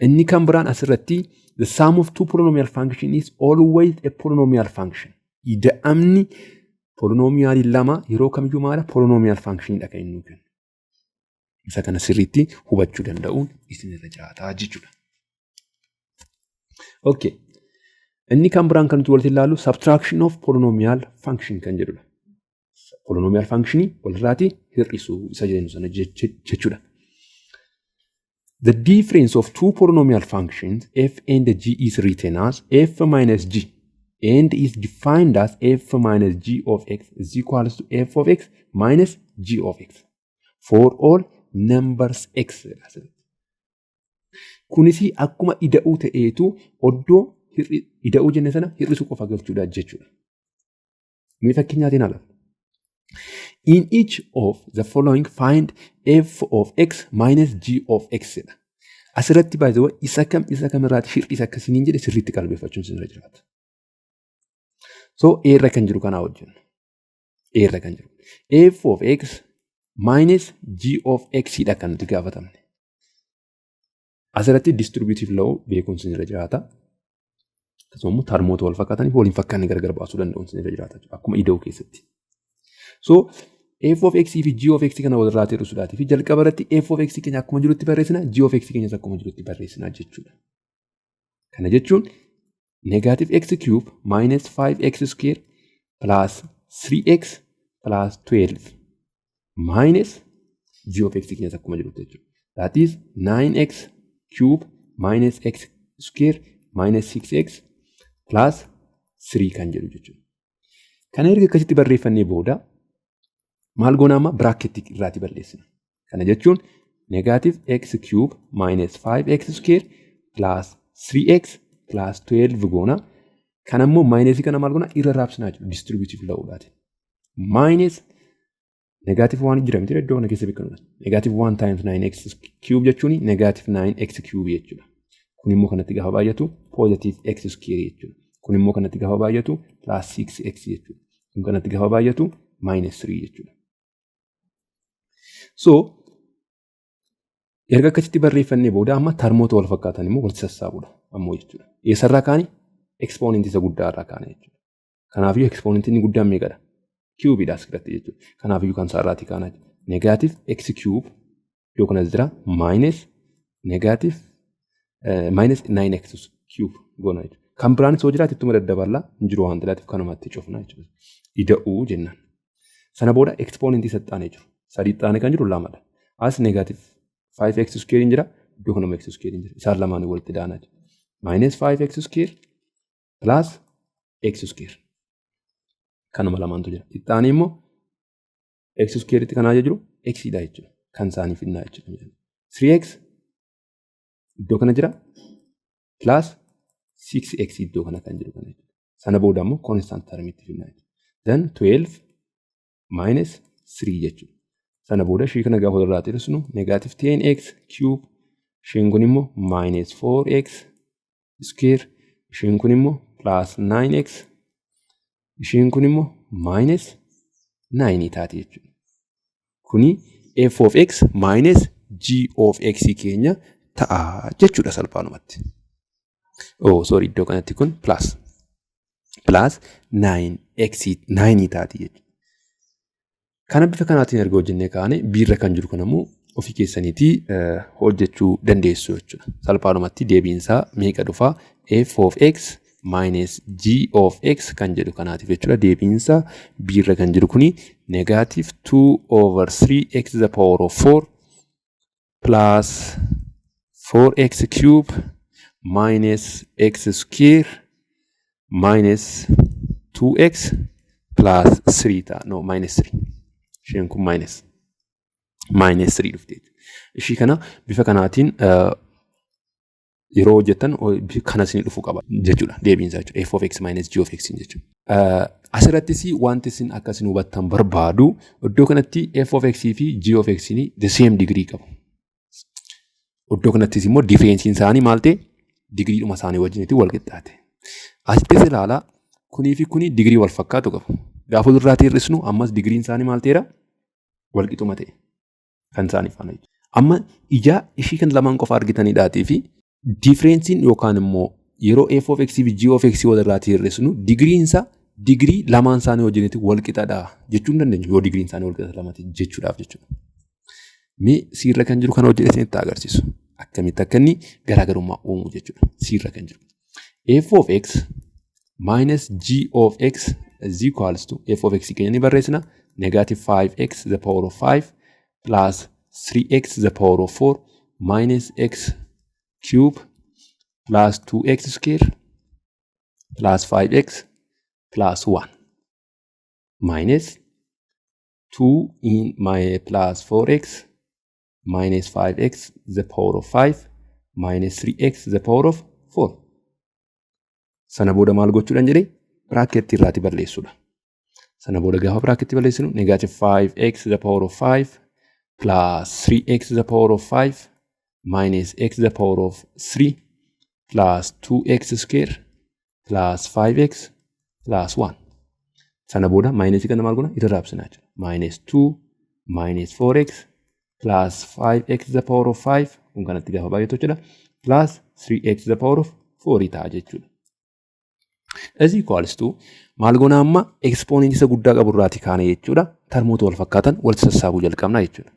Inni kan biraan asirratti, the sum of two polynomial function is always a polynomial function. Ida'amni polynomialii lama yeroo kamiyyuu maala? Polynomial functionidha kan inni kennu. Isa kana sirriitti hubachuu danda'uun isinirra jiraata jechuudha. Okay. Inni kan biraan kan nuti walitti ilaallu subtraction of polynomial function kan jedhudha. Polynomial functionii walirraatii hir'isuu isa jennu sana jechuudha. The difference of two polynomial functions f and g is written as f minus g and is defined as f minus g of x is equals to f of x minus g of x for all numbers x. Kunis akkuma ida'uu ta'eetu oddoo ida'uu jenne sana hir'isuu qofa galchuudha jechuudha. Mee fakkeenyaatiin ala. In each of the following, find f of x minus g of x jedha. Asirratti baay'ee isa kam isa kam irraati hir'isa akkasiniin jedhe sirriitti qalbeeffachuun sinirra jiraata. So A irra kan jiru kanaa hojjennu. A irra kan jiru. F of x Minus g of x dha kan nuti gaafatamne. Asirratti distributive law beekuun sinirra jiraata. Akkasuma immoo termoota wal fakkaataniif waliin fakkaanne gargar baasuu danda'uun sinirra jiraata akkuma ida'uu keessatti. So f of x fi g of x kana walirraa hir'isuudhaatii fi jalqaba irratti f of x keenya akkuma jirutti barreessina, g of x keenyas akkuma jirutti barreessina jechuudha. Kana jechuun negative x cube minus 5x square plus 3x plus 12 minus g of x keenyas akkuma jirutti jechuudha. That is 9x cube minus x square minus 6x plus 3 kan jedhu jechuudha. Kana erga akkasitti barreeffannee booda maal goona? Amma bracketii irraati balleessina. Kana jechuun negative x cube minus 5x square plus 3x plus 12 goona. Kana immoo minusii kana maal goona? Irra raabsinaa jechuudha distributive law'uudhaati. Minus negative 1 jira miti iddoo kana keessa beekamudha. Negative 1 times 9x cube jechuun negative 9x cube jechuudha. Kun immoo kanatti gaafa baay'atu positive x square jechuudha. Kun immoo kanatti gaafa baay'atu plus 6x jechuudha. Kun kanatti gaafa baay'atu minus 3 jechuudha. So erga akkasitti barreeffannee booda amma termoota wal fakkaatan immoo walitti sassaabuudha ammoo jechuudha. Eessarraa kaani? Exponentii isa guddaa irraa kaane jechuudha. Kanaafiyyuu exponentiin inni guddaan meeqadha? Cubeiidha asirratti jechuudha. Kanaafiyyuu kan isaarraatii kaanaa jechuudha. Negative x cube iddoo kanas jira, minus negative minus 9x cube goona jechuudha. Kan biraanis yoo jiraate ittuma daddaballaa, hin jiru waan ta'eef kanumatti cufna jechuudha. Ida'uu jennaan. Sana booda exponentii isa xaanee jiru. Sadii xaanee kan jiru lamadha. As negative 5x square hin jira. Iddoo kanuma x square hin jira. Isaan lamaanii walitti daanaa jira. Minus 5x square plus x square. Kanuma lamaantu jira. Itti immoo x square itti kanaa jiru x dha jechuudha. Kan isaanii finnaa jechuudha. 3x iddoo kana jira, plus 6x iddoo kana kan jiru kana jechuudha. Sana booda immoo constant termitti finnaa jechuudha. Then 12 minus 3 jechuudha. Sana booda ishii kana gaafa walirraa hir'isnu negative 10x cube, ishiin kun immoo minus 4x square, ishiin kun immoo plus 9x, ishiin kun immoo minus 9 taati jechuudha. Kuni f of x minus g of x keenya ta'a jechuudha salphaanumatti. Oh, sorry, iddoo kanatti kun plus 9x 9 taati jechuudha. Kana bifa kanaatiin erga hojjennee kaane, biirra kan jiru kun ammoo ofii keessaniitii hojjechuu dandeessu jechuudha. Salphaadhumatti deebiinsaa meeqa dhufaa? F of x minus g of x kan jedhu kanaatiif jechuudha. Deebiinsaa biirra kan jiru kuni negative 2 over 3 x the power of 4 plus 4x cube minus x square minus 2x plus 3 ta'a. No, minus 3. Isheen kun minus 3 dhufte. Ishii kana bifa kanaatiin yeroo hojjettan kana isin dhufuu qaba jechuudha deebiinsaa jechuudha. F of x minus g of x jechuudha. Asirrattis wanti isin akka isin hubattan barbaadu, iddoo kanatti f of x fi g of x the same degree qabu. Iddoo kanattis immoo differenceiin isaanii maal ta'e? Degreedhuma isaanii wajjinitti wal qixxaate. Asittis ilaalaa, kunii fi kuni degree wal fakkaatu qabu. Gaafa walirraatii hir'isnu ammas degreein isaanii maal ta'eera? Wal qixuma ta'e. Kan isaanii faana jechuudha. Amma ijaa ishii kan lamaan qofa argitanidhaatii fi differenceiin yookaan immoo yeroo f of x fi g of x walirraatii hir'isnu degreein isaa degree lamaan isaanii wajjinitti wal qixadha jechuu hin dandeenyu yoo degreein isaanii wal qixa lamati jechuudhaaf jechuudha. Mee siirra kan jiru kana hojjedhee isinitti agarsiisu. Akkamitti akka inni garaagarummaa uumu jechuudha. Siirra kan jiru. F of x minus g of x is equals to f of x keenya ni barreessina, negative 5x the power of 5 plus 3x the power of 4 minus x cube plus 2x square plus 5x plus 1 minus 2 in my plus 4x minus 5x the power of 5 minus 3x the power of 4. Sana booda maal gochuudhaan jedhee? Bracketii irraati balleessuudha. Sana booda gaafa bracketii balleessinu negative 5x the power of 5 plus 3x the power of 5 minus x the power of 3 plus 2x square plus 5x plus 1. Sana booda minusii kana maal goona? Irra raabsina jechuudha. Minus 2 minus 4x plus 5x the power of 5 kun kanatti gaafa baay'atu jechuudha. Plus 3x the power of 4 ta'a jechuudha. Is equals to maal goona amma exponent isa guddaa qabu irraati kaane jechuudha. Termoota wal fakkaatan walitti sassaabuu jalqabna jechuudha.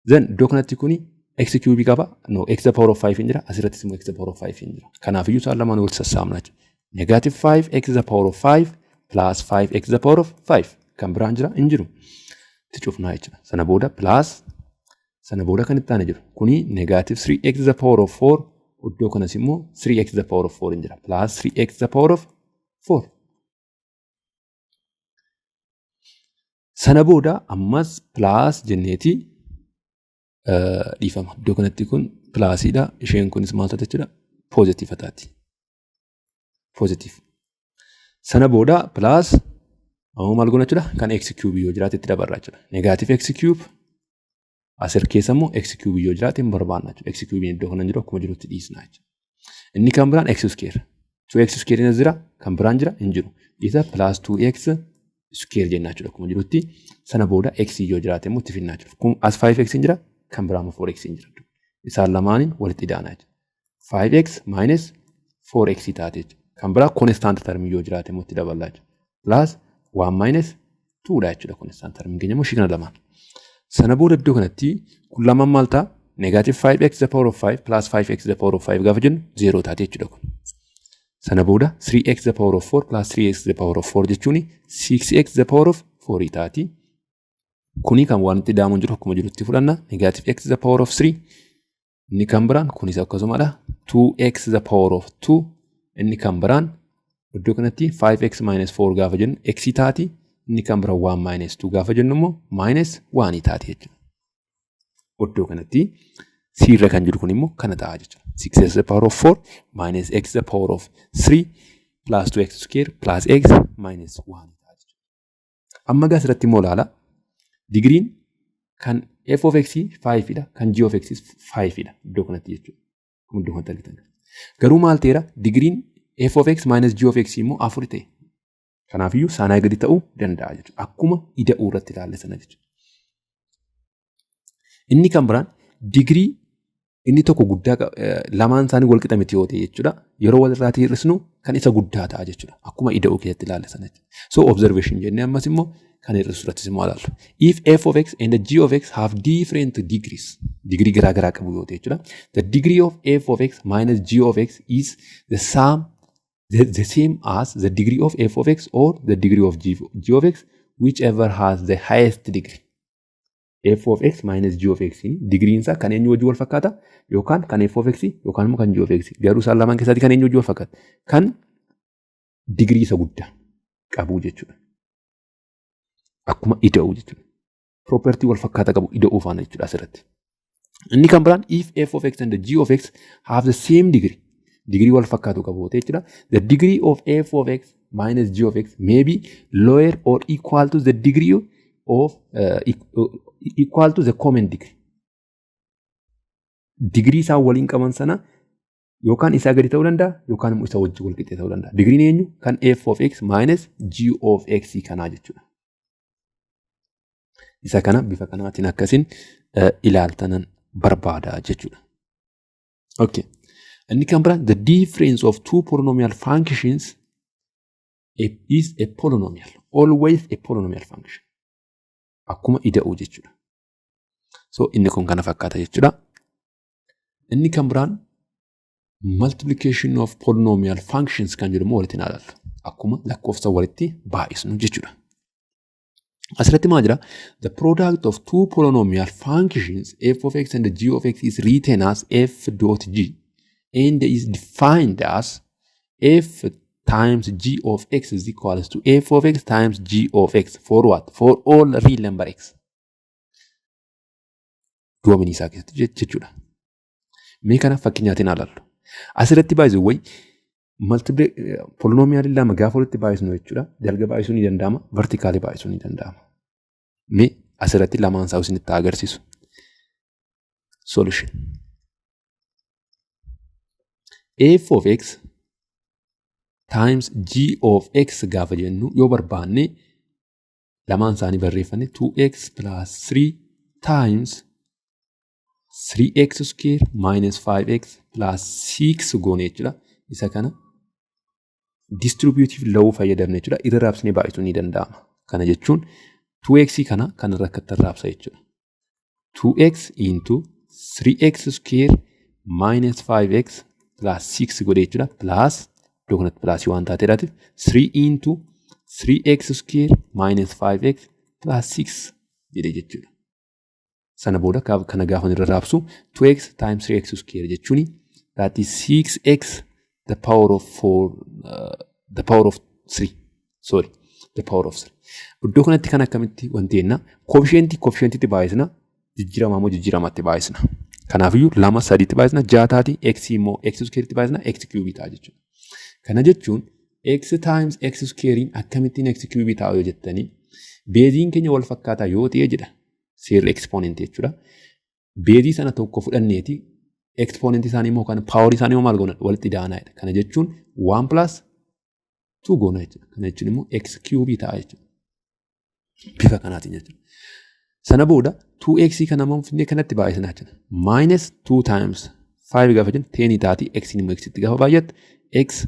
Then iddoo kanatti kuni x cube qaba. No, x the power of 5 hin jira. Asirrattis immoo x the power of 5 hin jira. Kanaafiyyuu isaan lamaan walitti sassaabna jechuudha. Negative 5 x the power of 5 plus 5 x the power of 5 kan biraan jira hin jiru. Itti cufnaa jechuudha. Sana booda plus sana booda kan itti aane jiru. Kuni negative 3x the power of 4, iddoo kanas immoo 3x the power of 4 hin jira. Plus 3x the power of 4. Sana booda ammas plus jenneeti dhiifama. Iddoo kanatti kun plusiidha. Isheen kunis maal taate jechuudha? Positive taati. Positive. Sana booda plus ammoo maal goona jechuudha? Kan x cube yoo jiraate itti dabarra jechuudha. Negative x cube asir keessa immoo x cube yoo jiraate hin barbaanna jechuudha. X cube iddoo kana jiru akkuma jirutti dhiisna jechuudha. Inni kan biraan x square. 2x square as jira, kan biraan jira hin jiru. Isa plus 2x square jenna jechuudha akkuma jirutti. Sana booda x yoo jiraate immoo itti finnaa jechuudha. Kun as 5x hin jira, kan biraa immoo 4x hin jira. Isaan lamaaniin walitti idaana jechuudha. 5x minus 4x taate jechuudha. Kan biraa constant term yoo jiraate immoo itti daballaa jechuudha. Plus 1 minus 2 dha jechuudha constant term keenya immoo ishii kana lamaan. Sana booda iddoo kanatti kun lamaan maal ta'a? Negative 5x the power of 5 plus 5x the power of 5 gaafa jennu 0 taate jechuudha kun. Sana booda 3x the power of 4 plus 3x the power of 4 jechuun 6x the power of 4 taati. Kuni kan waan itti daamuun jiru akkuma jirutti fudhanna. Negative x the power of 3. Inni kan biraan kunis akkasumadha. 2x the power of 2. Inni kan biraan iddoo kanatti 5x minus 4 gaafa jennu x taati. Inni kan biraan 1 minus 2 gaafa jennu immoo minus 1 taati jechuudha. Iddoo kanatti c irra kan jiru kun immoo kana ta'a jechuudha. 6x the power of 4 minus x the power of 3 plus 2x square plus x minus 1 ta'a jechuudha. Amma gaa asirratti immoo ilaala. Digiriin kan f of x 5 dha, kan g of x 5 dha iddoo kanatti jechuudha. Kun iddoo kanatti argitan. Garuu maal ta'eera? Digiriin f of x minus g of x immoo 4 ta'e. Kanaafiyyuu sanaa gadi ta'uu danda'a jechuudha. Akkuma ida'uu irratti ilaalle sana jechuudha. Inni kan biraan digirii inni tokko guddaa lamaan isaanii wal qixa miti yoo ta'e jechuudha. Yeroo walirraatii hir'isnu kan isa guddaa ta'a jechuudha. Akkuma ida'uu keessatti ilaalle sana jechuudha. So observation jennee ammas immoo kan hir'isu irrattis immoo ilaallu. If f of x and g of x have different degrees, digirii garaa garaa qabu yoo ta'e jechuudha. The degree of f of x minus g of x is the same as the degree of f of x or the degree of g of x, whichever has the highest degree. F of x minus g of x digiriin isaa kan eenyu wajjin wal fakkaata? Yookaan kan f of x yookaan immoo kan g of x. Garuu isaan lamaan keessatti kan eenyu wajjin wal fakkaata? Kan digirii isa guddaa qabu jechuudha. Akkuma ida'uu jechuudha. Property wal fakkaata qabu ida'uu faana jechuudha asirratti. Inni kan biraan if f of x and g of x have the same degree, digirii wal fakkaatu qabu jechuudha. The degree of f of x minus g of x may be lower or equal to the degree of equal to the common degree. Digirii isaan waliin qaban sana yookaan isaa gadi ta'uu danda'a yookaan immoo isa wajjin wal qixxee ta'uu danda'a. Digiriin eenyu? Kan f of x minus g of x kanaa jechuudha. Isa kana bifa kanaatiin akkasiin ilaaltanan barbaada jechuudha. Okay. Inni kan biraan the difference of two polynomial functions is a polynomial. Always a polynomial function. Akkuma ida'uu jechuudha. So inni kun kana fakkaata jechuudha. Inni kan biraan multiplication of polynomial functions kan jedhu immoo walitti ilaallu. Akkuma lakkoofsa walitti baay'isnu jechuudha. Asirratti maal jira? The product of two polynomial functions f of x and g of x is written as f dot g and is defined as f times g of x is equals to f of x times g of x for what? For all real number x. Domainii isaa keessatti jechuudha. Mee kana fakkeenyaatiin ilaallu. Asirratti baay'ee wayi multiple polynomial lama gaafa walitti baay'isnu jechuudha. Dalga baay'isuu ni danda'ama, vertically baay'isuu ni danda'ama. Mee asirratti lamaan isaa isinitti agarsiisu. Solution. F of x times g of x gaafa jennu yoo barbaanne Lamaan isaanii barreeffanne 2x plus 3 times 3x square minus 5x plus 6 goone jechuudha. Isa kana distributive law fayyadamne jechuudha. Irra raabsinee baay'isuun ni danda'ama. Kana jechuun 2x kana kanarra akkatti raabsa jechuudha. 2x into 3x square minus 5x plus 6 godhe jechuudha. Plus iddoo kanatti plusii waan taateedhaatiif 3 into 3x square minus 5x plus 6 jedhe jechuudha. Sana booda kana gaafa irra raabsu 2x times 3x square jechuun, that is 6x the power of 4, the power of 3, sorry, the power of 3. Iddoo kanatti kan akkamitti wanti jenna, coefficientii coefficientiitti baay'isna, jijjiiramaa immoo jijjiiramaatti baay'isna. Kanaafiyyuu lama sadiitti baay'isna ja'a taati, x immoo x square'itti baay'isna x cube ta'a jechuudha. Kana jechuun x times x square'n akkamittiin x cube ta'a yoo jettanii, baseiin keenya wal fakkaataa yoo ta'e jedha seerri exponent jechuudha. Baseii sana tokko fudhanneeti exponent isaanii immoo kan powerii isaanii immoo maal goona, walitti daanaadha. Kana jechuun 1 plus 2 goona jechuudha. Kana jechuun immoo x cube ta'a jechuudha. Bifa kanaatiin jechuudha. Sana booda 2x kana immoo finnee kanatti baay'isna jechuudha. Minus 2 times 5 gaafa jennu 10 taati, x immoo x itti gaafa baay'attu x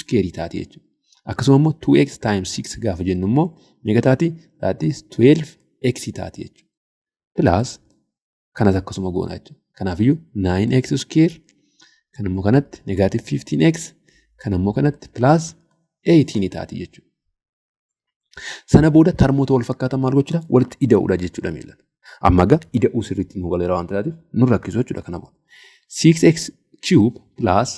square taati jechuudha. Akkasuma immoo 2x times 6 gaafa jennu immoo meeqa taati? That is 12x taati jechuudha. Plus kanas akkasuma goona jechuudha. Kanaafiyyuu 9x square kan immoo kanatti negative 15x kan immoo kanatti plus 18 taati jechuudha. Sana booda termoota wal fakkaatan maal gochuudha? Walitti ida'uudha jechuudha miilan. Amma egaa ida'uu sirriitti nu galeera waan ta'eef nu rakkisu jechuudha kana booda. 6x cube plus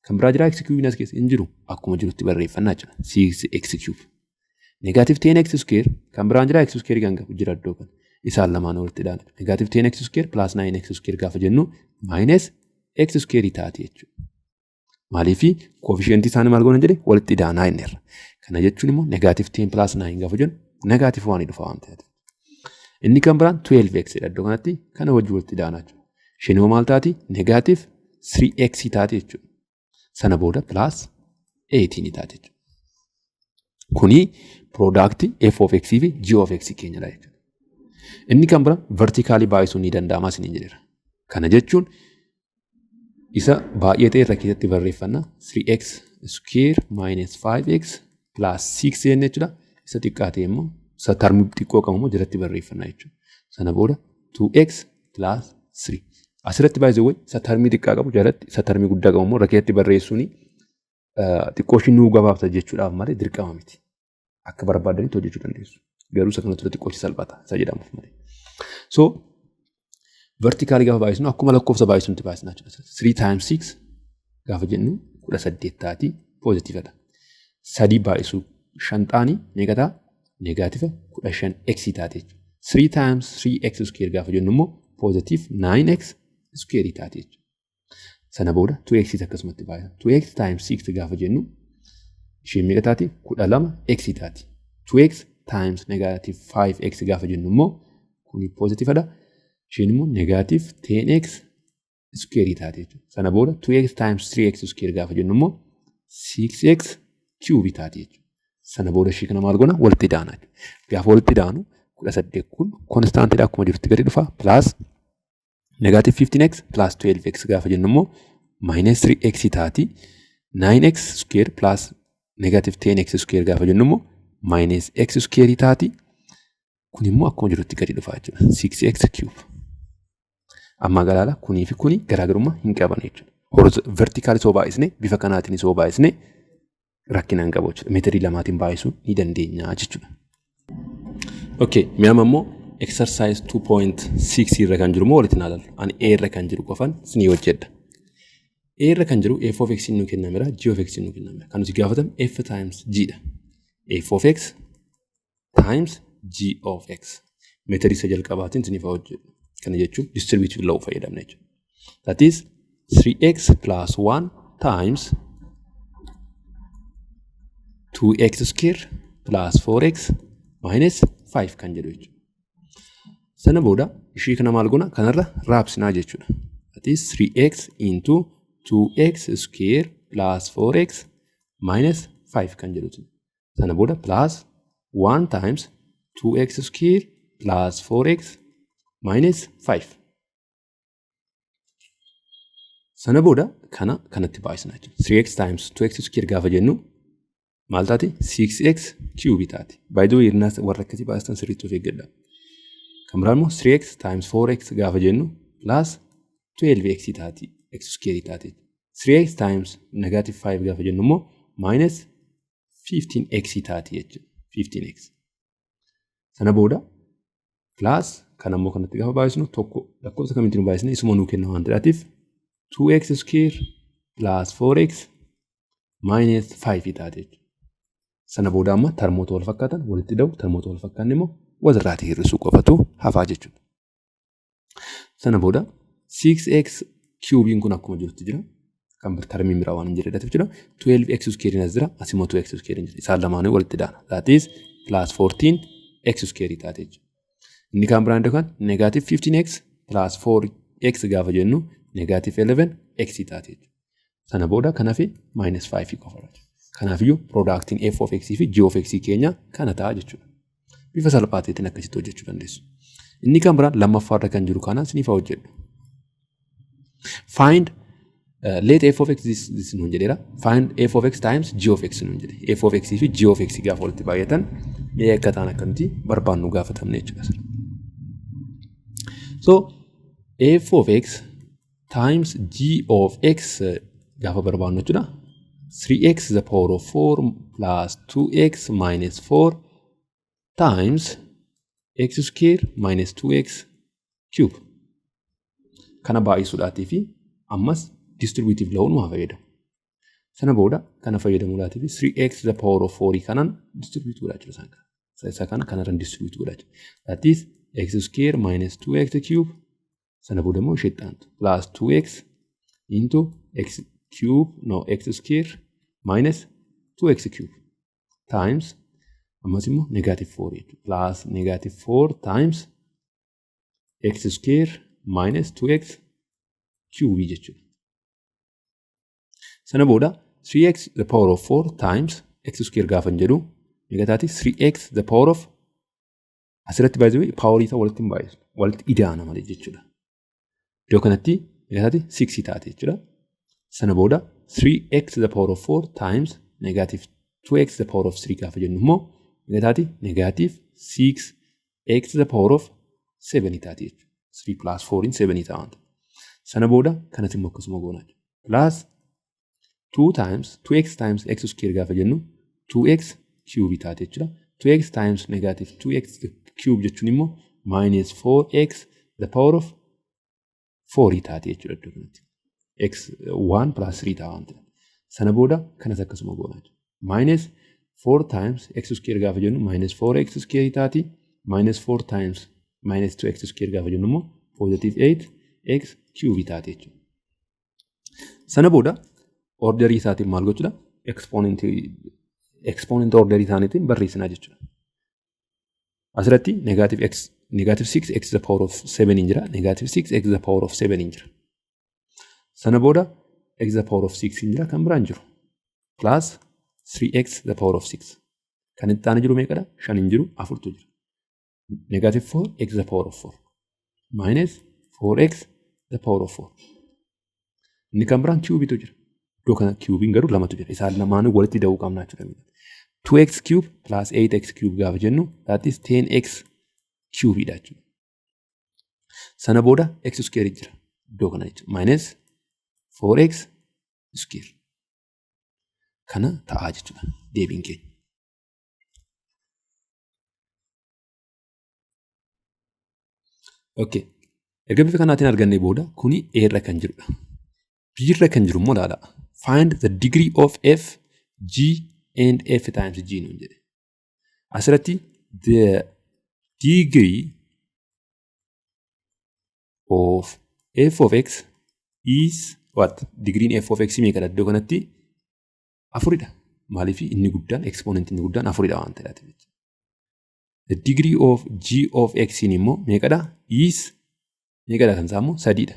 kan biraa jira, x cube as keessa hin jiru, akkuma jirutti barreeffannaa jechuudha. 6x cube. Negative 10x square kan biraan jira, x square kan qabu jira iddoo kana. Isaan lamaan walitti ida'an. Negative 10x square plus 9x square gaafa jennu minus x square taati jechuudha. Maaliifi coefficientii isaanii maal goona jedhe, walitti idaanaa inneerra. Kana jechuun immoo negative 10 plus 9 gaafa jennu negative 1 dhufa waan ta'eef. Inni kan biraan 12x dha, iddoo kanatti kana wajjin walitti idaanaa jechuudha. Isheen immoo maal taati? Negative 3x taati jechuudha. Sana booda plus 18 taati jechuudha. Kuni product f of x fi g of x keenyadha jechuudha. Inni kan biraan vertically baay'isuun ni danda'ama isiniin jedheera. Kana jechuun isa baay'ee ta'e irra keessatti barreeffanna, 3x square minus 5x plus 6 jenne jechuudha. Isa xiqqaa ta'e immoo, isa termii xiqqoo qabu immoo jalatti barreeffanna jechuudha. Sana booda 2x plus 3. Asirratti baay'ee wayi isa termii xiqqaa qabu jalatti, isa termii guddaa qabu immoo irra keessatti barreessuun xiqqoo ishii nuu gabaabsa jechuudhaaf malee dirqama miti. Akka barbaadanitti hojjechuu dandeessu. Garuu isa kanatti xiqqoo ishii salphata isa jedhamuuf malee. So vertically gaafa baay'isnu akkuma lakkoofsa baay'isuutti baay'isna jechuudha. 3 times 6 gaafa jennu 18 taati, positivedha. Sadii baay'isuu shan taanii meeqa ta'a? Negative 15 x taate jechuudha. 3 times 3x square gaafa jennu immoo positive 9x square taate jechuudha. Sana booda 2x akkasumatti baay'isa. 2x times 6 gaafa jennu isheen meeqa taati? 12 x taati. 2x times negative 5x gaafa jennu immoo kuni positivedha. Isheen immoo negative 10x square taate jechuudha. Sana booda 2x times 3x square gaafa jennu immoo 6x cube taate jechuudha. Sana booda ishee kana maal goona? Walitti daana. Gaafa walitti daanu 18 kun constantiidha, akkuma jirutti gadi dhufa, plus negative 15x plus 12x gaafa jennu immoo minus 3x taati. 9x square plus negative 10x square gaafa jennu immoo minus x square taati. Kun immoo akkuma jirutti gadi dhufa jechuudha. 6x cube. Amma galaala kunii fi kuni garaagarummaa hin qaban jechuudha. Vertically soo baay'isne, bifa kanaatiin soo baay'isne rakkina hin qabu jechuudha. Methodii lamaatiin baay'isuu ni dandeenya jechuudha. Okay, mi'a immoo exercise 2.6 irra kan jiru immoo walitti ilaallu. Ani A irra kan jiru qofan isinii hojjedha. A irra kan jiru f of x nu kennameera, g of x nu kennameera. Kan nuti gaafatamu f times g dha. F of x times g of x. Methodii isa jalqabaatiin isiniif hojjedhu. Kana jechuun distributive law fayyadamna jechuudha. That is 3x plus 1 times 2x square plus 4x minus 5 kan jedhu jechuudha. Sana booda ishii kana maal goona? Kanarra raabsinaa jechuudha. That is 3x into 2x square plus 4x minus 5 kan jedhutu. Sana booda plus 1 times 2x square plus 4x minus 5. Sana booda kana kanatti baay'isna jechuudha. 3x times 2x square gaafa jennu maal taati? 6x cube taati. By the way, hirnaas warra akkasii baay'istan sirriitti of eeggadha. Kan biraan immoo 3x times 4x gaafa jennu plus 12x taati. X square taati. 3x times negative 5 gaafa jennu immoo minus 15x taati jechuudha. 15x. Sana booda plus kan ammoo kanatti gaafa baay'isnu tokko lakkoofsa kamitti nu baay'isne isuma nuu kenna waan ta'eef 2x square plus 4x minus 5 taate jechuudha. Sana booda amma termoota wal fakkaatan walitti da'u, termoota wal fakkaanne immoo walirraatii hir'isuu qofatu hafaa jechuudha. Sana booda 6x cubiin kun akkuma jirutti jira. Kan termiin biraa waan hin jirre jechuudha. 12x square as jira, as immoo 2x square jira. Isaan lamaanuu walitti daana. That is plus 14x square taate jechuudha. Inni kan biraan kan negative 15x plus 4x gaafa jennu negative 11x taate jechuudha. Sana booda kan hafe minus 5 qofa. Kanaafiyyuu productiin f of x fi g of x keenya kana ta'a jechuudha. Bifa salphaa ta'eetiin akkasitti hojjechuu dandeessu. Inni kan biraan lammaffaarra kan jiru kana isiniif haa hojjedhu. Find let f of x this nuun jedheera. Find f of x times g of x nuun jedhe. F of x fi g of x gaafa walitti baay'atan mee akka ta'an akka nuti barbaannu gaafatamne jechuudha. So f of x times g of x gaafa barbaannu jechuudha. 3x the power of 4 plus 2x minus 4 times x square minus 2x cube. Kana baay'isuudhaatii fi ammas distributive law haa fayyadamu. Sana booda kana fayyadamuudhaatii fi 3x the power of 4 kanaan distribute godhaa jira isaan kana. Isa kana kanarraan distribute godhaa jira. That is x square minus 2x cube. Sana booda immoo ishee itti plus 2x into x cube, no, x square minus 2x cube times ammas immoo negative 4 jechuudha. Plus negative 4 times x square minus 2x cube jechuudha. Sana booda 3x the power of 4 times x square gaafa hin jedhu meeqa taati? 3x the power of, asirratti baay'ee powerii isaa walitti hin baay'isu, walitti idaana malee jechuudha. Iddoo kanatti meeqa taati? 6 taate jechuudha. Sana booda 3x the power of 4 times negative 2x the power of 3 gaafa jennu immoo meeqa taati? Negative 6x the power of 7 taati jechuudha. 3 plus 4 in 7 ta'a. Sana booda kanatti immoo akkasuma goonaa jechuudha. Plus 2 times 2x times x square gaafa jennu 2x cube taate jechuudha. 2x times negative 2x cube jechuun immoo minus 4x the power of 4 taate jechuudha iddoo kanatti. X 1 plus 3 ta'a waan ta'eef. Sana booda kanas akkasuma goonaa jechuudha. Minus 4 times x square gaafa jennu minus 4x square taati. Minus 4 times minus 2x square gaafa jennu immoo positive 8x cube taate jechuudha. Sana booda orderii isaatiin maal gochuudha? Exponent orderii isaaniitiin barreessinaa jechuudha. Asirratti negative x, negative 6 x the power of 7 hin jira. Negative 6 x the power of 7 hin jira. Sana booda x the power of 6 hin jira, kan biraan jiru. Plus 3x the power of 6. Kan itti aanee jiru meeqadha? 5 hin jiru, afurtu jira. Negative 4 x the power of 4 minus 4x the power of 4. Inni kan biraan cube'itu jira. Iddoo kana cube'iin garuu lamatu jira. Isaan lamaanuu walitti da'uu qabna jechuudha. 2x cube plus 8x cube gaafa jennu that is 10x cube dha jechuudha. Sana booda x square jira iddoo kana jechuudha. Minus 4x square. Kana ta'aa jechuudha deebiin keenya. Okay. Erga bifa kanaatiin argannee booda kuni A irra kan jirudha. B irra kan jiru immoo ilaala. Find the degree of f, g and f times g nuun jedhe. Asirratti the degree of f of x is what? Degree'n f of x meeqadha iddoo kanatti? Afuridha. Maaliif inni guddaan exponent inni guddaan afuridha waan ta'eef. The degree of g of x immoo meeqadha? Is meeqadha kan isaa immoo sadiidha.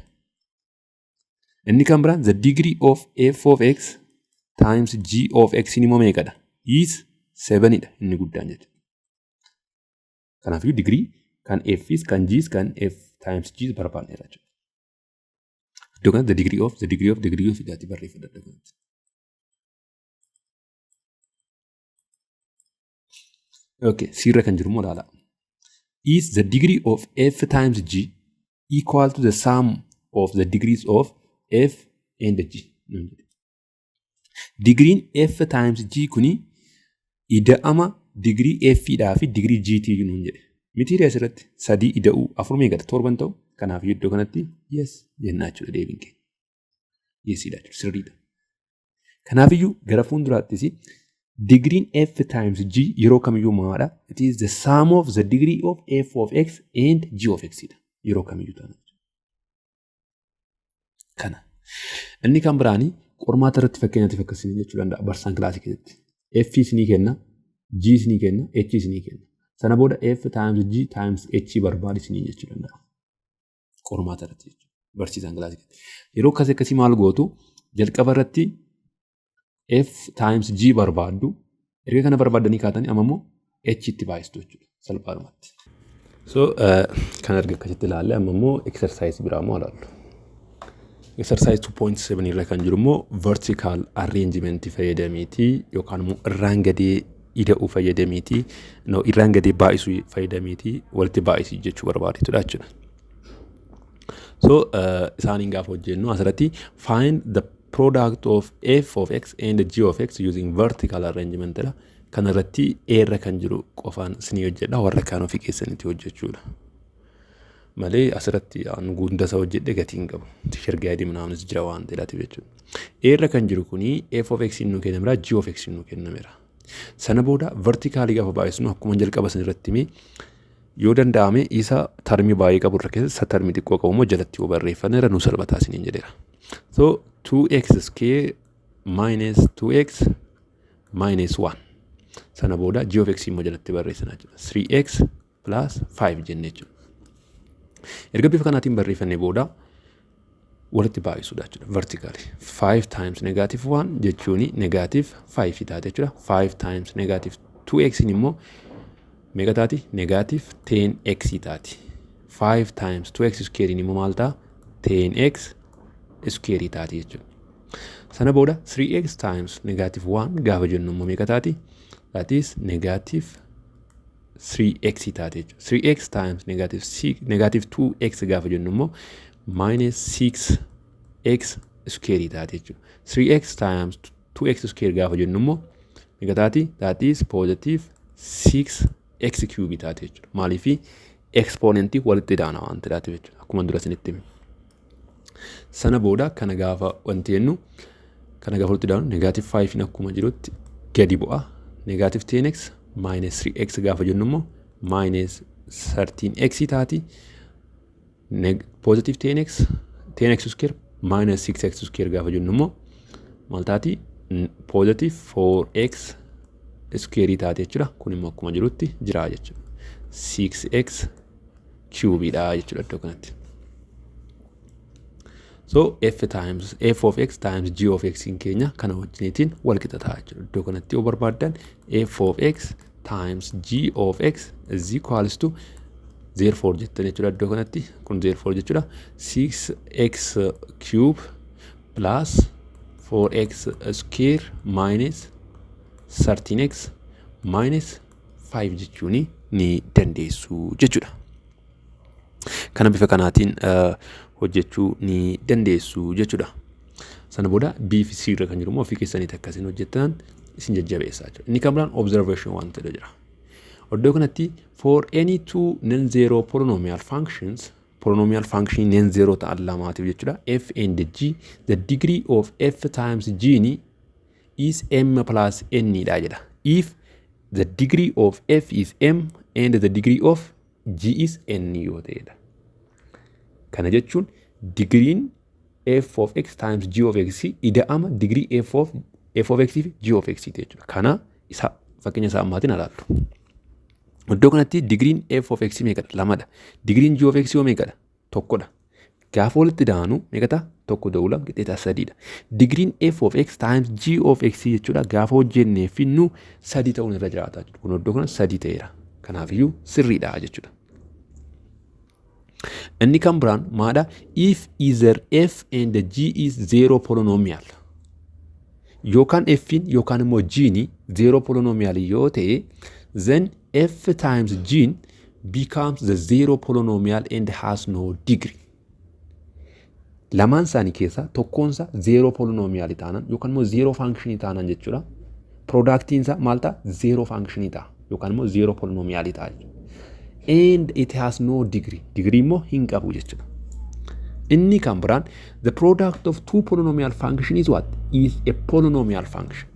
Inni kan biraan the degree of f of x times g of x immoo meeqadha? Is 7dha inni guddaan jechuudha. Kanaafiyyuu digirii kan F's, kan G's, kan F times G's barbaadneerra jechuudha. Iddoo kanatti the degree of, the degree of, degree of idaatti barreeffadha iddoo kanatti. Okay, C irra kan jiru immoo ilaala. Is the degree of F times G equal to the sum of the degrees of F and G? Digiriin F times G kuni ida'ama digirii F dhaa fi digirii G tii nuun jedhe. Mitiiree asirratti sadii ida'uu afur meeqadha? Torban ta'u. Kanaaf iddoo kanatti yes jennaa jechuudha deebiin keenya. Yesiidha jechuudha, sirriidha. Kanaafiyyuu gara fuulduraattis digiriin F times G yeroo kamiyyuu maadha? It is the sum of the degree of F of X and G of X dha. Yeroo kamiyyuu taana. Kana. Inni kan biraanii qormaata irratti fakkeenyaatiif akkasii jechuu danda'a barsaan kilaasii keessatti. F isinii kenna, G isinii kenna, H isinii kenna. Sana booda F times G times H barbaadi isinii jechuu danda'a. Qormaata irratti jechuudha. Barsiisaan kilaasii keessatti. Yeroo akkasii akkasii maal gootu? Jalqaba irratti F times G barbaaddu. Erga kana barbaaddanii kaatanii amma immoo H itti baay'istu jechuudha. Salphaadhumatti. So kan erga akkasitti ilaalle amma immoo exercise biraa immoo ilaallu. Exercise 2.7 irra kan jiru immoo vertical arrangement fayyadameeti yookaan immoo irraan gadee ida'uu fayyadameeti, no, irraan gadee baay'isuu fayyadameeti walitti baay'isii jechuu barbaadetudha jechuudha. So isaaniin gaafa hojjennu asirratti find the product of f of x and g of x using vertical arrangement dha. Kana irratti A irra kan jiru qofaan isinii hojjedha, warra kaan ofii keessanitti hojjechuudha. Malee asirratti an hunda isaa hojjedhe gatii hin qabu. Teacher guide minaanis jira waan ta'eef jechuudha. A irra kan jiru kuni f of x nuu kennameera, g of x nuu kennameera. Sana booda vertikaalii gaafa baay'isnu akkuma jalqaba isin irratti hime yoo danda'ame isa tarmii baay'ee qabu irra keessa isa tarmii xiqqoo qabu immoo jalatti yoo barreeffanne irra nu salphataa isiniin jedheera. So 2x square minus 2x minus 1. Sana booda g of x immoo jalatti barreessina jechuudha. 3x plus 5 jenne jechuudha. Erga bifa kanaatiin barreeffannee booda walitti baay'isuudha jechuudha. Vertically. 5 times negative 1 jechuun negative 5 taate jechuudha. 5 times negative 2x immoo meeqa taati? Negative 10x taati. 5 times 2x square immoo maal ta'a? 10x square taati jechuudha. Sana booda 3x times negative 1 gaafa jennu immoo meeqa taati? That is negative 3x taati jechuudha. 3x times negative 6, negative 2x gaafa jennu immoo minus 6x square taati jechuudha. 3x times 2x square gaafa jennu immoo meeqa taati? That is positive 6x cube taati jechuudha. Maaliifi exponentii walitti daana waan ta'eef jechuudha. Akkuma dura isinitti hime. Sana booda kana gaafa wanti jennu kana gaafa walitti daanu negative 5 akkuma jirutti gadi bu'a. Negative 10x minus 3x gaafa jennu immoo minus 13x taati. Positive 10x, 10x square minus 6x square gaafa jennu immoo maal taati? Positive 4x square taati jechuudha. Kun immoo akkuma jirutti jira jechuudha. 6x cube dha jechuudha iddoo kanatti. So f times f of x times g of x in keenya kana wajjiniitiin wal qixa ta'a jechuudha. Iddoo kanatti yoo barbaaddan f of x times g of x is equals to therefore jettan jechuudha iddoo kanatti kun therefore jechuudha 6x cube plus 4x square minus 13x minus 5 jechuun ni dandeessu jechuudha. Kana bifa kanaatiin hojjechuu ni dandeessu jechuudha. Sana booda B fi C irra kan jiru immoo ofii keessaniitti akkasiin hojjettan isin jajjabeessaa jechuudha. Inni kan biraan observation waan ta'e jira. Iddoo kanatti for any two non-zero polynomial functions, polynomial function non-zero ta'an lamaatiif jechuudha. F and G, the degree of F times G ni is M plus N dha jedha. If the degree of F is M and the degree of G is N yoo ta'edha. Kana jechuun digiriin f of x times g of x ida'ama digirii f of x fi g of x jechuudha. Kana isa fakkeenya isaa ammaatiin ilaallu. Iddoo kanatti digiriin f of x meeqadha? Lamadha. Digiriin g of x yoo meeqadha? Tokkodha. Gaafa walitti daanu meeqa ta'a? Tokko da'uu lama qixxeetaa sadiidha. Digiriin f of x times g of x jechuudha gaafa hojjennee finnu sadii ta'uun irra jiraata jechuudha. Kun iddoo kana sadii ta'eera. Kanaafiyyuu sirriidha jechuudha. Inni kan biraan maadha? If either f and g is zero polynomial, yookaan f'n yookaan immoo g'n zero polynomial yoo ta'e, then f times g becomes the zero polynomial and has no degree. Lamaan isaanii keessaa tokkoonsa zero polynomial taanaan yookaan immoo zero function taanaan jechuudha. Productiin isaa maal ta'a? Zero function ta'a yookaan immoo zero polynomial ta'a jechuudha. And it has no degree. Degree immoo hin qabu jechuudha. Inni kan biraan, the product of two polynomial function is what? Is a polynomial function.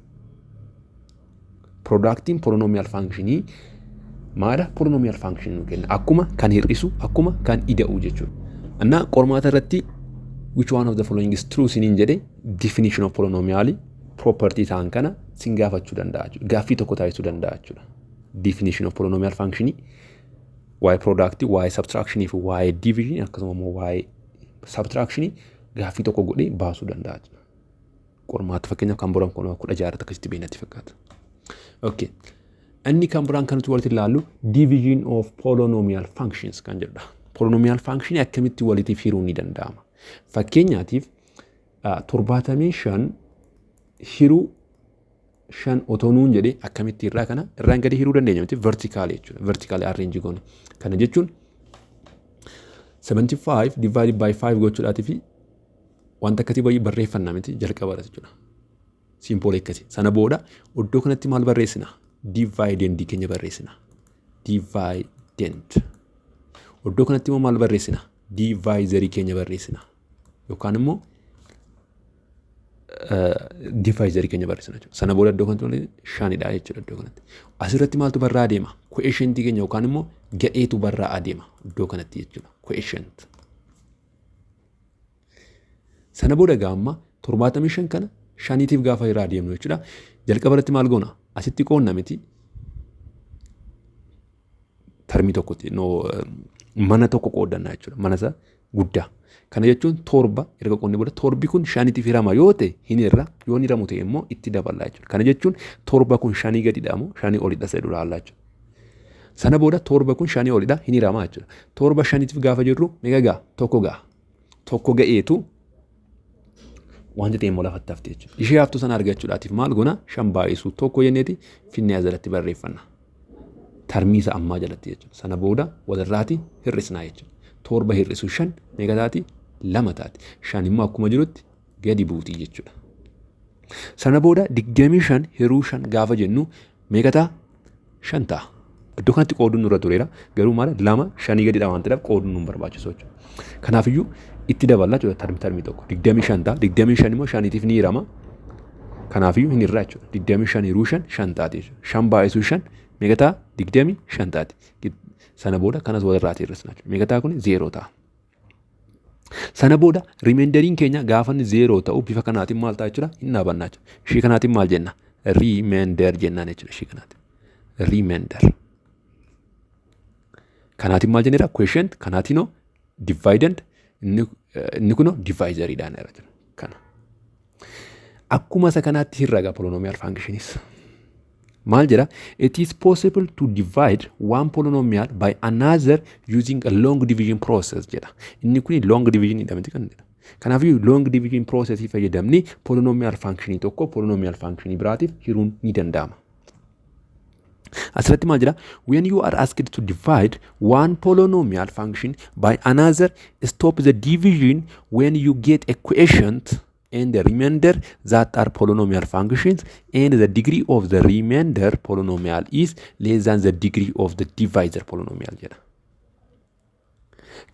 Productiin polynomial functionii maadha? Polynomial function nu kenna. Akkuma kan hir'isu, akkuma kan ida'u jechuudha. Innaa qormaata irratti "Which one of the following is true?" siniin jedhe, definition of polynomial, property ta'an kana sin gaafachuu danda'a jechuudha. Gaaffii tokko taasisuu danda'a jechuudha. Definition of polynomial functionii, waa'ee product, waa'ee subtraction fi waa'ee division, akkasuma immoo waa'ee subtraction gaaffii tokko godhee baasuu danda'a jechuudha. Qormaata fakkeenyaaf kan biraan kun 16 akkasitti beeknatti fakkaata. Okay. Inni kan biraan kan nuti walitti ilaallu division of polynomial functions kan jedhudha. Polynomial function akkamitti walitti hiruun ni danda'ama? Fakkeenyaatiif, 75 hiruu 5 otoo nuun jedhee, akkamitti irraa kana irraan gadi hiruu dandeenya miti? Vertical jechuudha. Vertical arrange goone. Kana jechuun 75 divided by 5 gochuudhaatii fi wanta akkasii baay'ee barreeffannaa miti jalqaba jechuudha. Simple akkasii. Sana booda iddoo kanatti maal barreessina? Dividend keenya barreessina. Dividend. Iddoo kanatti immoo maal barreessina? Divisorii keenya barreessina. Yookaan immoo divisorii keenya barreessina jechuudha. Sana booda iddoo kanatti shanidha jechuudha iddoo kanatti. Asirratti maaltu barraa adeema? Quotientii keenya yookaan immoo ga'eetu barraa adeema iddoo kanatti jechuudha. Quotient. Sana booda gaamma 75 kana shaniitiif gaafa irraa adeemnu jechuudha. Jalqaba irratti maal goona? Asitti qoonna miti. Termii tokkotti mana tokko qooddannaa jechuudha. Mana isa guddaa. Kana jechuun torba erga qoonnee booda, torbi kun shaniitiif hirama yoo ta'e hin irra, yoo hin hiramu ta'e immoo itti daballaa jechuudha. Kana jechuun torba kun shanii gadidha moo shanii olidha isa jedhu ilaallaa jechuudha. Sana booda torba kun shanii olidha, hin hiramaa jechuudha. Torba shaniitiif gaafa jirru meeqa ga'a? Tokko ga'a. Tokko ga'eetu wanti ta'e immoo lafatti hafte jechuudha. Ishee haftu sana argachuudhaatiif maal goona? Shan baay'isuu tokko jenneeti finnee as jalatti barreeffanna. Termii isa ammaa jalatti jechuudha. Sana booda walirraati hir'isnaa jechuudha. Torba hir'isuu shan meeqa taati? Lama taati. Shan immoo akkuma jirutti gadi buutii jechuudha. Sana booda 25 hiruu shan gaafa jennu meeqa ta'a? Shan ta'a. Iddoo kanatti qooduun nurra tureera. Garuu maal, lama shanii gadidha waan ta'eef qooduun nu barbaachisu jechuudha. Kanaafiyyuu itti daballaa jechuudha termii tokko. 25 ta'a. 25 immoo shaniitiif ni hirama. Kanaafiyyuu hin irraa jechuudha. 25 hiruu shan shan taati jechuudha. Shan baay'isuu shan meeqa ta'a? 25 taati. Sana booda kanas walirraati hir'isna jechuudha. Meeqa ta'a kuni? Zeeroo ta'a. Sana booda remainderiin keenya gaafa inni zeeroo ta'u bifa kanaatiin maal ta'a jechuudha? Hin dhaabannaa jechuudha. Ishii kanaatiin maal jenna? Remainder jennaan jechuudha ishii kanaatiin. Remainder. Kanaatiin maal jenneera? Quotient. Kanaatiinoo dividend, inni kunoo divisoriidhaan jira kana. Akkuma isa kanaatti herrega polynomial functionis. Maal jedha? It is possible to divide one polynomial by another using a long division process jedha. Inni kun long division dha miti kan jedha. Kanaafuu long division process fayyadamni polynomial function tokko polynomial function biraatiif hiruun ni danda'ama. Asirratti maal jedha? When you are asked to divide one polynomial function by another, stop the division when you get a quotient and the remainder that are polynomial functions and the degree of the remainder polynomial is less than the degree of the divisor polynomial jedha.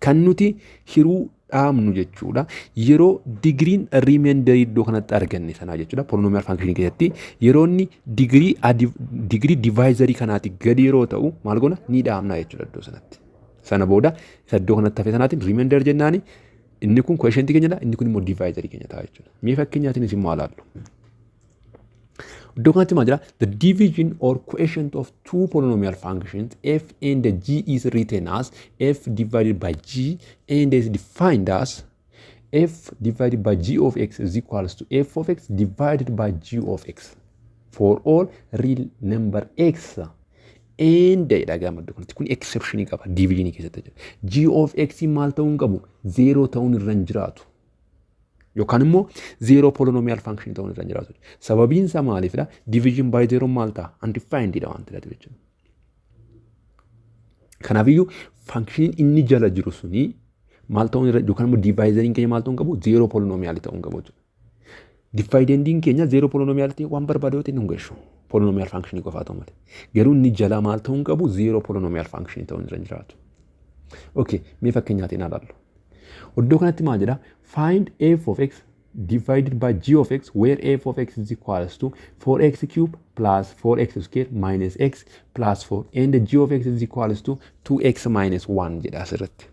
Kan nuti hiruu dhaabnu jechuudha. Yeroo digiriin remainder iddoo kanatti arganne sanaa jechuudha. Polynomial function keessatti yeroo inni digirii divisorii kanaati gadi yeroo ta'u maal goona? Ni dhaabna jechuudha iddoo sanatti. Sana booda isa iddoo kanatti hafe sanaatiin remainder jennaani, inni kun quotient keenyadha, inni kun immoo divisorii keenya ta'a jechuudha. Mee fakkeenyaatiin isin maal ilaallu? Iddoo kanatti maal jira? The division or quotient of two polynomial functions f and g is written as f divided by g and is defined as f divided by g of x is equals to f of x divided by g of x for all real number x. And jedha gama iddoo kanatti, kun exceptionii qaba divisionii keessatti jechuudha. G of x maal ta'uu hin qabu? Zero ta'uun irra hin jiraatu. Yookaan immoo zero polynomial function ta'uun irra hin jiraatu. Sababiin isaa maaliifidha? Division by zero maal ta'a? Undefined dha waan ta'eef jechuudha. Kanaafiyyuu functioniin inni jala jiru suni maal ta'uun irra, yookaan immoo divisoriin keenya maal ta'uu hin qabu? Zero polynomial ta'uu hin qabu jechuudha. Dividendiin keenya zero polynomial ta'e waan barbaade yoo ta'e nu geessu. Polynomial function qofaa ta'u malee. Garuu inni jala maal ta'uu hin qabu? Zero polynomial function ta'uun irra hin jiraatu. Okay, mee fakkeenyaatiin ilaallu. Iddoo kanatti maal jedha? Find f of x divided by g of x where f of x is equals to 4x cube plus 4x square minus x plus 4 and g of x is equals to 2x minus 1 jedha asirratti.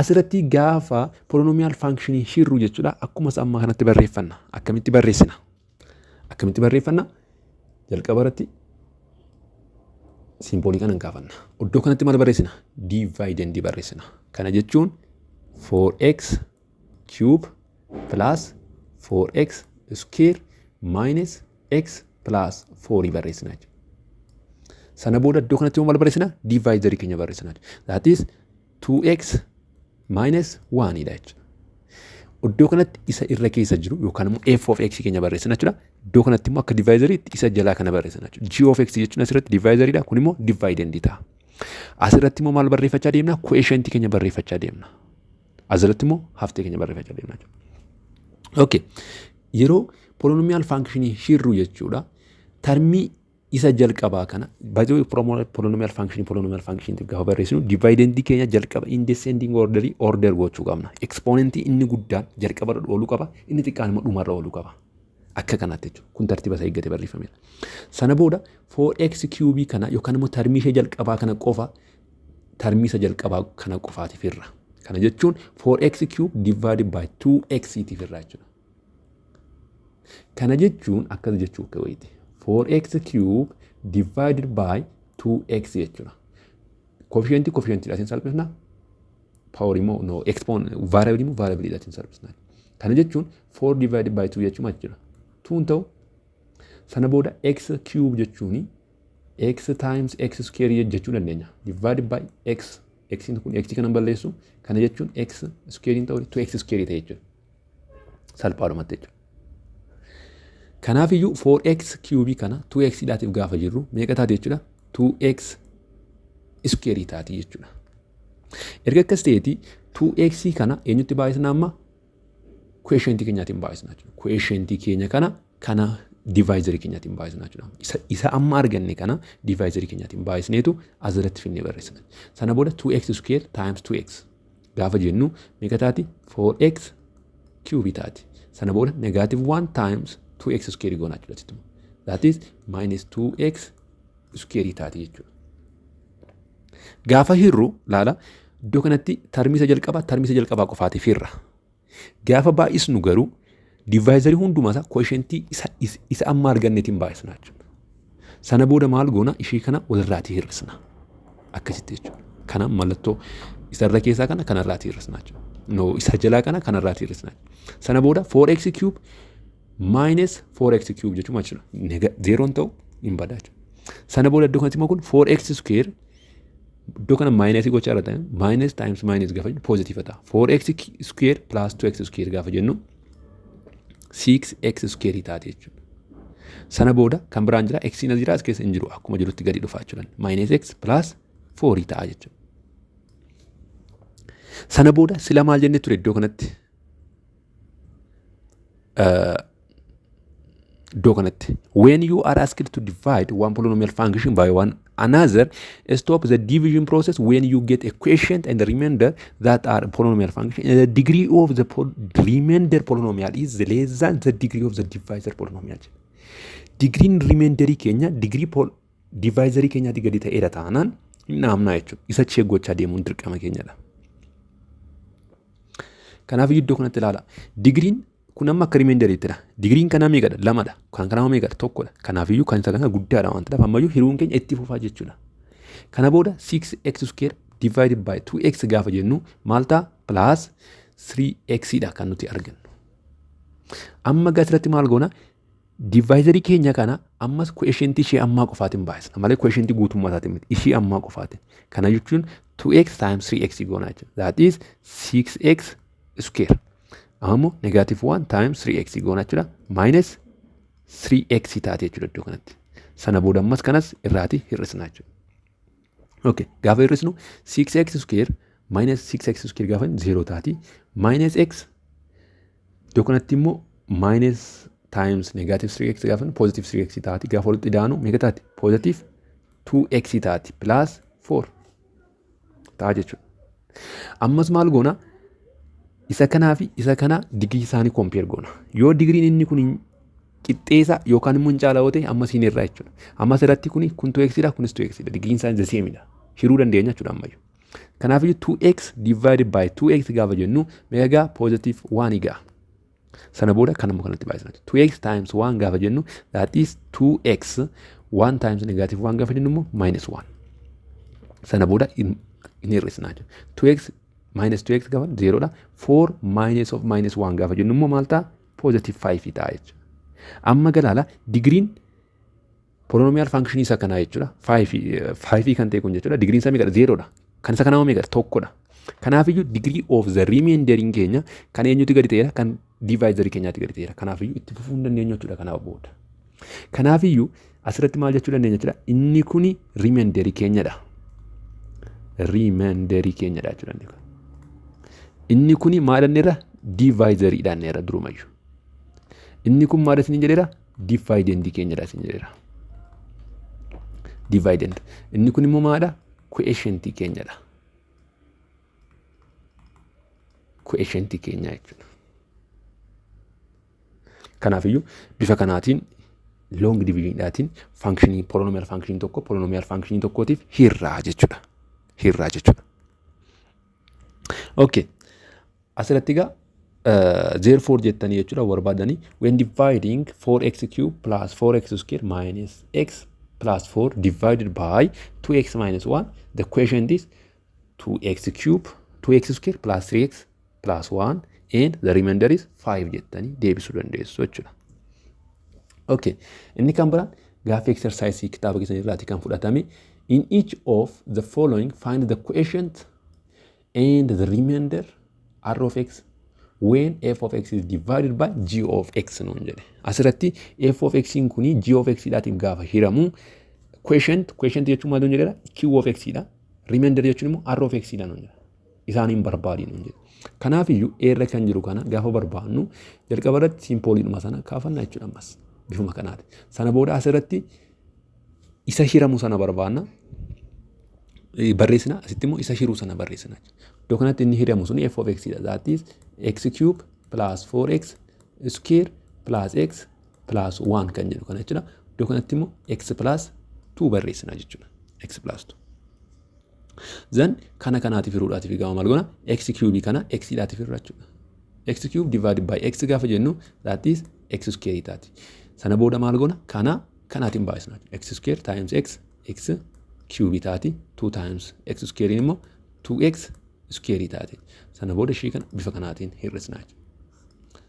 Asirratti gaafa polynomial function hirru jechuudha, akkuma amma kanatti barreeffanna. Akkamitti barreessina? Akkamitti barreeffanna? Jalqaba irratti symbolii kana hin kaafanna. Iddoo kanatti maal barreessina? Dividendii barreessina. Kana jechuun 4x cube plus 4x square minus x plus 4 barreessina jechuudha. Sana booda iddoo kanatti maal barreessina? Divisorii keenya barreessina jechuudha. That is 2x minus 1 dha jechuudha. Iddoo kanatti isa irra keessa jiru yookaan immoo f of x keenya barreessina jechuudha. Iddoo kanatti immoo akka divisoriitti isa jalaa kana barreessina jechuudha. G of x jechuun asirratti divisoriidha. Kun immoo dividendii ta'a. Asirratti immoo maal barreeffachaa deemna? Quotientii keenya barreeffachaa deemna. Asirratti immoo haftee keenya barreeffachaa deemna jechuudha. Okay. Yeroo polynomial functionii hirru jechuudha. Termii isa jalqabaa kana baay'ee polynomial function gaafa barreessinu, dividendii keenya jalqaba in descending orderii order gochuu qabna. Exponentii inni guddaan jalqaba irra ooluu qaba, inni xiqqaan immoo dhumarra ooluu qaba. Akka kanaatti jechuudha. Kun tartiiba isaa eeggate barreeffameera. Sana booda 4x cube kana yookaan immoo termii ishee jalqabaa kana qofa, termii isa jalqabaa kana qofaatiif irra. Kana jechuun 4x cube divided by 2x tiif irra jechuudha. Kana jechuun akkas jechuu akka wayiiti. 4x cube divided by 2x jechuudha. Coefficientii coefficientiidhaatiin salphisna. Power immoo, no, exponent, variable immoo variableiidhaatiin salphisna. Kana jechuun 4 divided by 2 jechuun maal jechuudha? 2 ta'u. Sana booda x cube jechuun x times x square jechuu dandeenya. Divided by x, x kun x kana balleessu. Kana jechuun x square ta'u, 2x square ta'e jechuudha. Salphaadhumatti jechuudha. Kanaaf iyyuu 4x cube kana 2x dhaatiif gaafa jirru meeqa taati jechuudha? 2x square taati jechuudha. Erga akkas ta'eeti, 2x kana eenyutti baay'isna amma? Quotientii keenyaatiin baay'isna jechuudha. Quotientii keenya kana divisorii keenyaatiin baay'isna jechuudha. Isa amma arganne kana divisorii keenyaatiin baay'isneetu asirratti finnee barreessina. Sana booda 2x square times 2x gaafa jennu meeqa taati? 4x cube taati. Sana booda negative 1 times 2x square goona jechuudha. That is minus 2x square taati jechuudha. Gaafa hirru laala, iddoo kanatti termii isa jalqabaa qofaatiif hirra. Gaafa baay'isnu garuu divisorii hundumaa isaa quotientii isa amma arganneetiin baay'isna jechuudha. Sana booda maal goona? Ishee kana walirraatii hir'isna. Akkasitti jechuudha. Kana mallattoo isarra keessaa kana kanarraatii hir'isna jechuudha. No, isa jalaa kana kanarraatii hir'isna. Sana booda 4x cube minus 4x cube jechuun maal jechuudha? Zeroon ta'u hin badaa jechuudha. Sana booda iddoo kanatti immoo kun 4x square, iddoo kana minusii gochaa irra ta'e, minus times minus gaafa jennu positive ta'a. 4x square plus 2x square gaafa jennu 6x square taate jechuudha. Sana booda kan biraan jira, x as jira, as keessa hin jiru, akkuma jirutti gadi dhufaa jechuudha. Minus x plus 4 ta'a jechuudha. Sana booda sila maal jennee ture iddoo kanatti? Iddoo kanatti, when you are asked to divide one polynomial function by one another, stop the division process when you get a quotient and the remainder that are polynomial function and the degree of the remainder polynomial is less than the degree of the divisor polynomial. Digriin remainderii keenya digrii divisorii keenyaatti gadi ta'eera taanaan hin dhaabnaa jechuudha. Isa check gochaa deemuun dirqama keenyadha. Kanaaf iddoo kanatti ilaala. Digriin kun amma akka remainderiittidha. Digriin kanaa meeqadha? Lamadha. Kan kanaa meeqadha? Tokkodha. Kanaafiyyuu kan isa kana guddaadha waan ta'eef ammayyuu hiruun keenya itti fufaa jechuudha. Kana booda 6x square divided by 2x gaafa jennu maal ta'a? Plus 3x dha kan nuti argannu. Amma asirratti maal goona? Divisorii keenya kana ammas quotientii ishee ammaa qofaatiin baay'isna malee quotientii guutummaa isaatiin miti, ishee ammaa qofaatiin. Kana jechuun 2x times 3x goona jechuudha. That is 6x square. Amma immoo negative 1 times 3x goona jechuudha. Minus 3x taate jechuudha iddoo kanatti. Sana booda ammas kanas irraati hir'isna jechuudha. Okay, gaafa hir'isnu 6x square minus 6x square gaafa 0 taati. Minus x iddoo kanatti immoo minus times negative 3x gaafa positive 3x taati. Gaafa walitti daanu meeqa taati? Positive 2x taati plus 4 ta'a jechuudha. Ammas maal goona? Isa kanaa fi isa kana digirii isaanii compare goona. Yoo digiriin inni kun qixxeessa yookaan immoo hin caala yoo ta'e, ammas hin irraa jechuudha. Ammas irratti kuni kun 2x dha, kunis 2x dha. Digiriin isaanii the same dha. Hiruu dandeenya jechuudha ammayyuu. Kanaafuu 2x divided by 2x gaafa jennu meeqa gaa? Positive 1 gaa. Sana booda kanammoo kanatti baay'isna. 2x times 1 gaafa jennu, that is 2x. 1 times negative 1 gaafa jennu immoo minus 1. Sana booda hin hir'isna jechuudha. 2x minus 2x gaafa 0 dha. 4 minus of minus 1 gaafa jennu immoo maal ta'a? Positive 5 ta'a jechuudha. Amma galaala digiriin polynomial function isa kanaa jechuudha. 5 kan ta'e kun jechuudha. Digiriin isaa meeqadha? 0 dha. Kan isa kanaa meeqadha? Tokkodha. Kanaafiyyuu degree of the remainderiin keenya kan eenyutti gadi ta'eera? Kan divisorii keenyaatti gadi ta'eera. Kanaafiyyuu itti fufuu hin dandeenyu jechuudha kanaaf booda. Kanaafiyyuu asirratti maal jechuu dandeenya jechuudha? Inni kuni remainderii keenyadha. Remainderii keenyadha jechuudha. Inni kuni maal jenneerra? Divisoriidha jenneerra durumayyuu. Inni kun maal isin jedheera? Dividendii keenyadha isin jedheera. Dividend. Inni kun immoo maalidha? Quotientii keenyadha. Quotientii keenya jechuudha. Kanaafiyyuu bifa kanaatiin long divisionidhaatiin functionii polynomial functionii tokko polynomial functionii tokkootiif hirraa jechuudha. Hirraa jechuudha. Okay. Asirratti egaa therefore jettanii jechuudha barbaadanii, when dividing 4x cube plus 4x square minus x plus 4 divided by 2x minus 1, the quotient is 2x cube 2x square plus 3x plus 1 and the remainder is 5 jettanii deebisuu dandeessu jechuudha. Okay. Inni kan biraan gaaffii exercise kitaaba keessan irraati kan fudhatame: in each of the following, find the quotient and the remainder r of x when f of x is divided by g of x nuun jedhe. Asirratti f of x kuni g of x dhaatiin gaafa hiramu quotient, quotient jechuun maal nuun jedheera? Q of x dha. Remainder jechuun immoo r of x dha nuun jedha. Isaaniin barbaadi nuun jedhe. Kanaafiyyuu irra kan jiru kana gaafa barbaannu jalqaba irratti symboliidhuma sana kaafannaa jechuudha ammas bifuma kanaati. Sana booda asirratti isa hiramu sana barbaanna. Barreessina, asitti immoo isa hiruu sana barreessina. Iddoo kanatti inni hiramu suni f of x dha. That is x cube plus 4x square plus x plus 1 kan jedhu kana jechuudha. Iddoo kanatti immoo x plus 2 barreessina jechuudha. X plus 2. Then kana kanaatiif hiruudhaatiif gaafa maal goona? X cube kana x dhaatiif hirra jechuudha. X cube divided by x gaafa jennu, that is x square taati. Sana booda maal goona? Kana kanaatiin baay'isna. X square times x, x cube taati. 2 times x square immoo 2x square taati. Sana booda ishii kana bifa kanaatiin hir'isna jechuudha.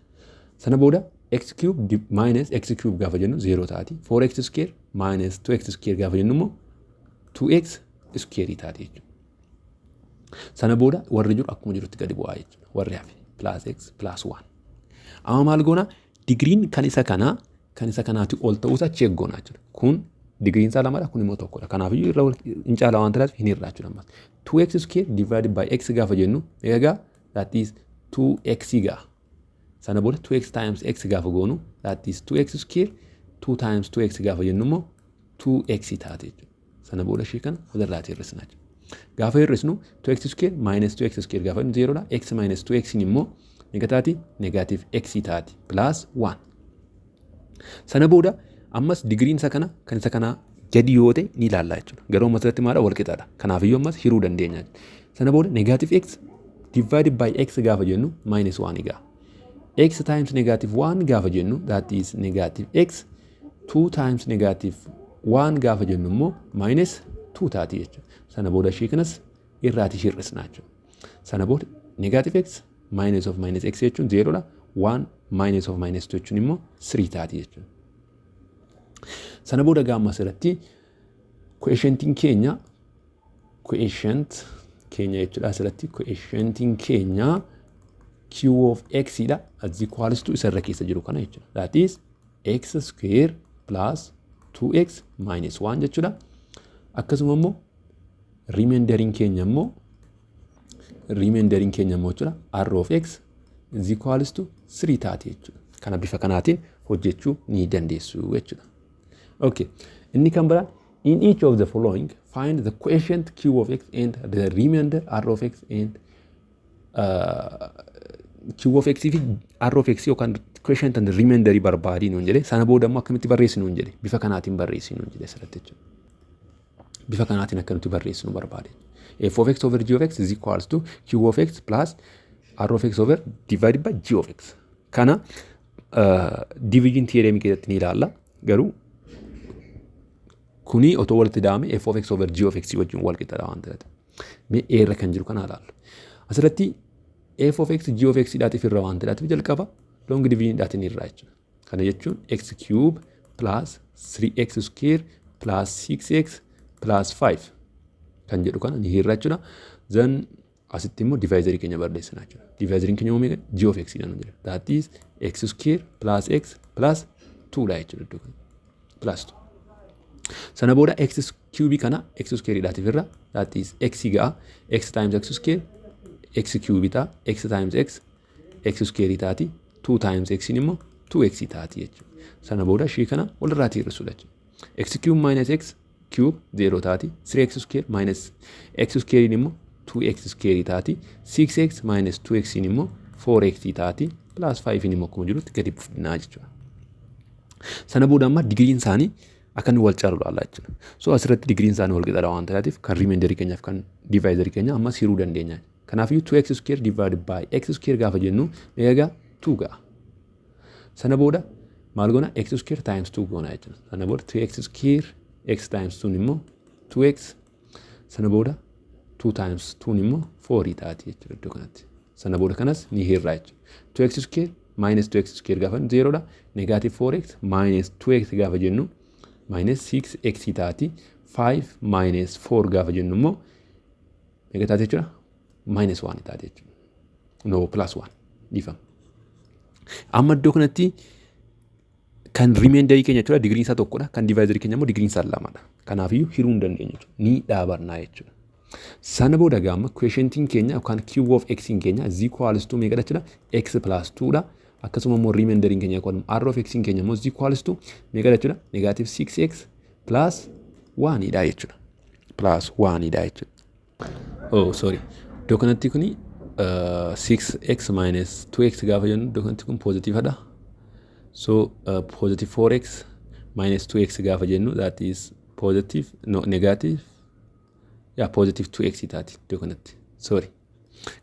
Sana booda x cube minus x cube gaafa jennu 0 taati. 4x square minus 2x square gaafa jennu immoo 2x square taati jechuudha. Sana booda warri jiru akkuma jirutti gadi bu'aa jechuudha. Warri hafe plus x plus 1. Amma maal goona? Digiriin kan isa kanaa kan isa kanaati ol ta'uusaa check goona jechuudha. Kun digiriin isaa lamadha, kun immoo tokkodha. Kanaafiyyuu irra hin caala waan ta'eef hin hirraa jechuudha ammas. 2x square divided by x gaafa jennu egaa that is 2x gaa. Sana booda 2x times x gaafa goonu, that is 2x square. 2 times 2x gaafa jennu immoo 2x taate jechuudha. Sana booda ishee kana walirraati hir'isna jechuudha. Gaafa hir'isnu 2x square minus 2x square gaafa jennu 0 dha. X minus 2x immoo meeqa taati? Negative x taati plus 1. Sana booda ammas digiriin isa kana kan isa kanaa gadi yoo ta'e ni ilaalla jechuudha. Garuu ammas irratti maadha? Wal qixaadha. Kanaafiyyuu ammas hiruu dandeenya. Sana booda negative x divided by x gaafa jennu minus 1 egaa. X times negative 1 gaafa jennu, that is negative x. 2 times negative 1 gaafa jennu immoo minus 2 taati jechuudha. Sana booda ishee kanas irraati hir'isna jechuudha. Sana booda negative x minus of minus x jechuun 0 dha. 1 minus of minus 2 jechuun immoo 3 taati jechuudha. Sana booda gaamma asirratti quotientiin keenya, quotient keenya jechuudha, asirratti quotientiin keenya q of x dha is equals to isarra keessa jiru kana jechuudha. That is x square plus 2x minus 1 jechuudha. Akkasuma immoo remainderiin keenya immoo jechuudha, r of x is equals to 3 taati jechuudha. Kana bifa kanaatiin hojjechuu ni dandeessu jechuudha. Okay. Inni kan biraan, in each of the following, find the quotient q of x and the remainder r of x and q of x fi r of x yookaan quotient and remainder barbaadii nuun jedhe. Sana booda immoo akkamitti barreessi nuun jedhe? Bifa kanaatiin barreessi nuun jedhe asirratti jechuudha. Bifa kanaatiin akka nuti barreessinu barbaade. F of x over g of x is equals to q of x plus r of x over divided by g of x. Kana division theorem keessatti ni ilaalla. Garuu kuni otoo walitti daame f of x over g of x wajjin wal qixxaadha waan ta'eef. Mee irra kan jiru kana ilaallu. Asirratti f of x g of x dhaatiif irra waan ta'eef jalqaba long division dhaatiin irraa jechuudha. Kana jechuun x cube plus 3x square plus 6x plus 5 kan jedhu kana ni hirra jechuudha. Then asitti immoo divisorii keenya barreessina jechuudha. Divisoriin keenya immoo g of x dhaan jira. That is x square plus x plus 2 dha jechuudha iddoo kana. Plus 2. Sana booda x cube kana x square dhaatiif irra, that is x ga'a, x times x square x cube ta'a, x times x x square taati, 2 times x immoo 2x taati jechuudha. Sana booda ishii kana walirraatii hir'isuudha jechuudha. X cube minus x cube 0 taati. 3x square minus x square immoo 2x square taati. 6x minus 2x immoo 4x taati. Plus 5 immoo akkuma jirutti gadi fudhinaa jechuudha. Sana booda amma digiriin isaanii akka inni wal caalu ilaalla jechuudha. So asirratti digiriin isaanii wal qixaadha waan ta'eef kan remainderii keenyaaf kan divisorii keenya ammas hiruu dandeenya. Kanaafiyyuu 2x square divided by x square gaafa jennu meeqa ga'a? 2 ga'a. Sana booda maal goona? X square times 2 goona jechuudha. Sana booda 2x square, x times 2 immoo 2x, sana booda 2 times 2 immoo 4 taati jechuudha iddoo kanatti. Sana booda kanas ni hirraa jechuudha. 2x square minus 2x square gaafa 0 dha. Negative 4x minus 2x gaafa jennu minus 6x taati. 5 minus 4 gaafa jennu immoo meeqa taati jechuudha? Minus 1 taati jechuudha. No, plus 1, dhiifama. Amma iddoo kanatti kan remainderii keenya jechuudha digiriin isaa tokkodha. Kan divisorii keenya immoo digiriin isaa lamadha. Kanaafiyyuu hiruu hin dandeenyu jechuudha. Ni dhaabannaa jechuudha. Sana booda gaama quotientiin keenya yookaan q of x keenya is equals to meeqadha jechuudha? X plus 2 dha. Akkasuma immoo remainderiin keenya yookaan r of x keenya immoo is equals to meeqadha jechuudha? Negative 6x plus 1 dha jechuudha. Plus 1 dha jechuudha. Oh, sorry. Iddoo kanatti kuni 6x minus 2x gaafa jennu iddoo kanatti kun positivedha. So positive 4x minus 2x gaafa jennu, that is positive, no, negative, yeah, positive 2x taati iddoo kanatti. Sorry.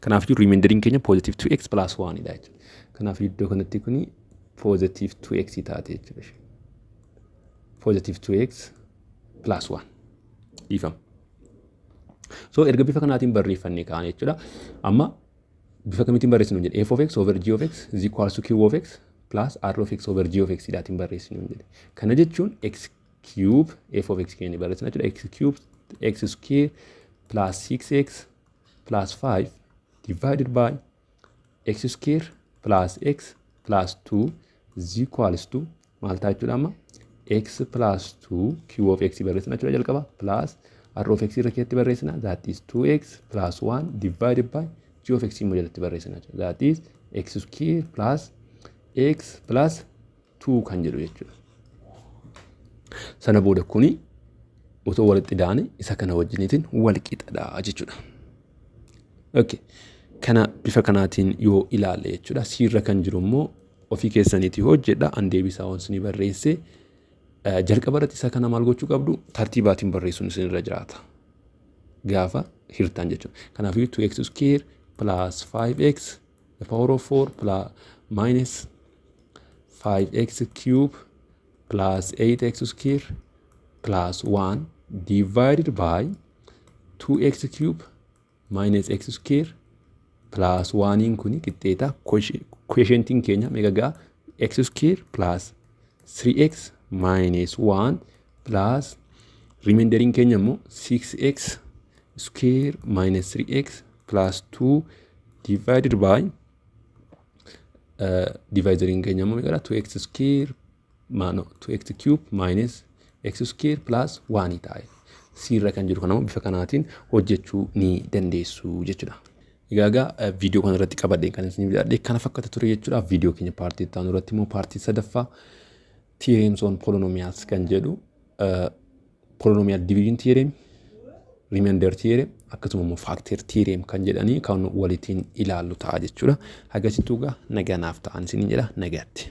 Kanaafuu remainderiin keenya positive 2x plus 1 dha jechuudha. Kanaafuu iddoo kanatti kuni positive 2x taate jechuudha. Positive 2x plus 1. Dhiifama. So erga bifa kanaatiin barreeffannee kaa'an jechuudha. Amma bifa kamiitiin barreessinu jedhe? F of x over g of x is equals to q of x plus r of x over g of x dhaatiin barreessinu jedhe. Kana jechuun x cube, f of x keenya barreessina jechuudha. X cube x square plus 6x plus 5 divided by x square plus x plus 2 is equals to maal ta'a jechuudha? Amma x plus 2 q of x barreessina jechuudha jalqaba, plus r of x irra keessatti barreessina, that is 2x plus 1, divided by g of x immoo jalatti barreessina jechuudha, that is x square plus x plus 2 kan jedhu jechuudha. Sana booda kuni otoo walitti daane isa kana wajjiniitiin wal qixadha jechuudha. Okay. Kana bifa kanaatiin yoo ilaalle jechuudha. Siirra kan jiru immoo ofii keessaniitii hojjedha. An deebisaa waan isinii barreesse, jalqaba irratti isa kana maal gochuu qabdu? Tartiibaatiin barreessuun isinirra jiraata. Gaafa hirtan jechuudha. Kanaafuu 2x square plus 5x the power of 4 plus minus 5x cube plus 8x square plus 1 divided by 2x cube minus x square plus 1 kuni qixxeeta quotientiin keenya meeqa ga'a? X square plus 3x minus 1 plus remainderiin keenya immoo 6x square minus 3x plus 2 divided by divisoriin keenya immoo meeqadha? 2x square, no, 2x cube minus x square plus 1 ta'a. Siirra kan jiru kanammoo bifa kanaatiin hojjechuu ni dandeessu jechuudha. Egaa viidiyoo kana irratti qabadheen kan isin dhiyaadhe kana fakkaata ture jechuudha. Viidiyoo keenya partii itti aanu irratti immoo partii sadaffaa, theorems on polynomials kan jedhu, polynomial division theorem, remainder theorem, akkasuma immoo factor theorem kan jedhanii kan walitiin ilaallu ta'a jechuudha. Hagasittuu egaa naganaaf ta'an isiniin jedha, nagaatti.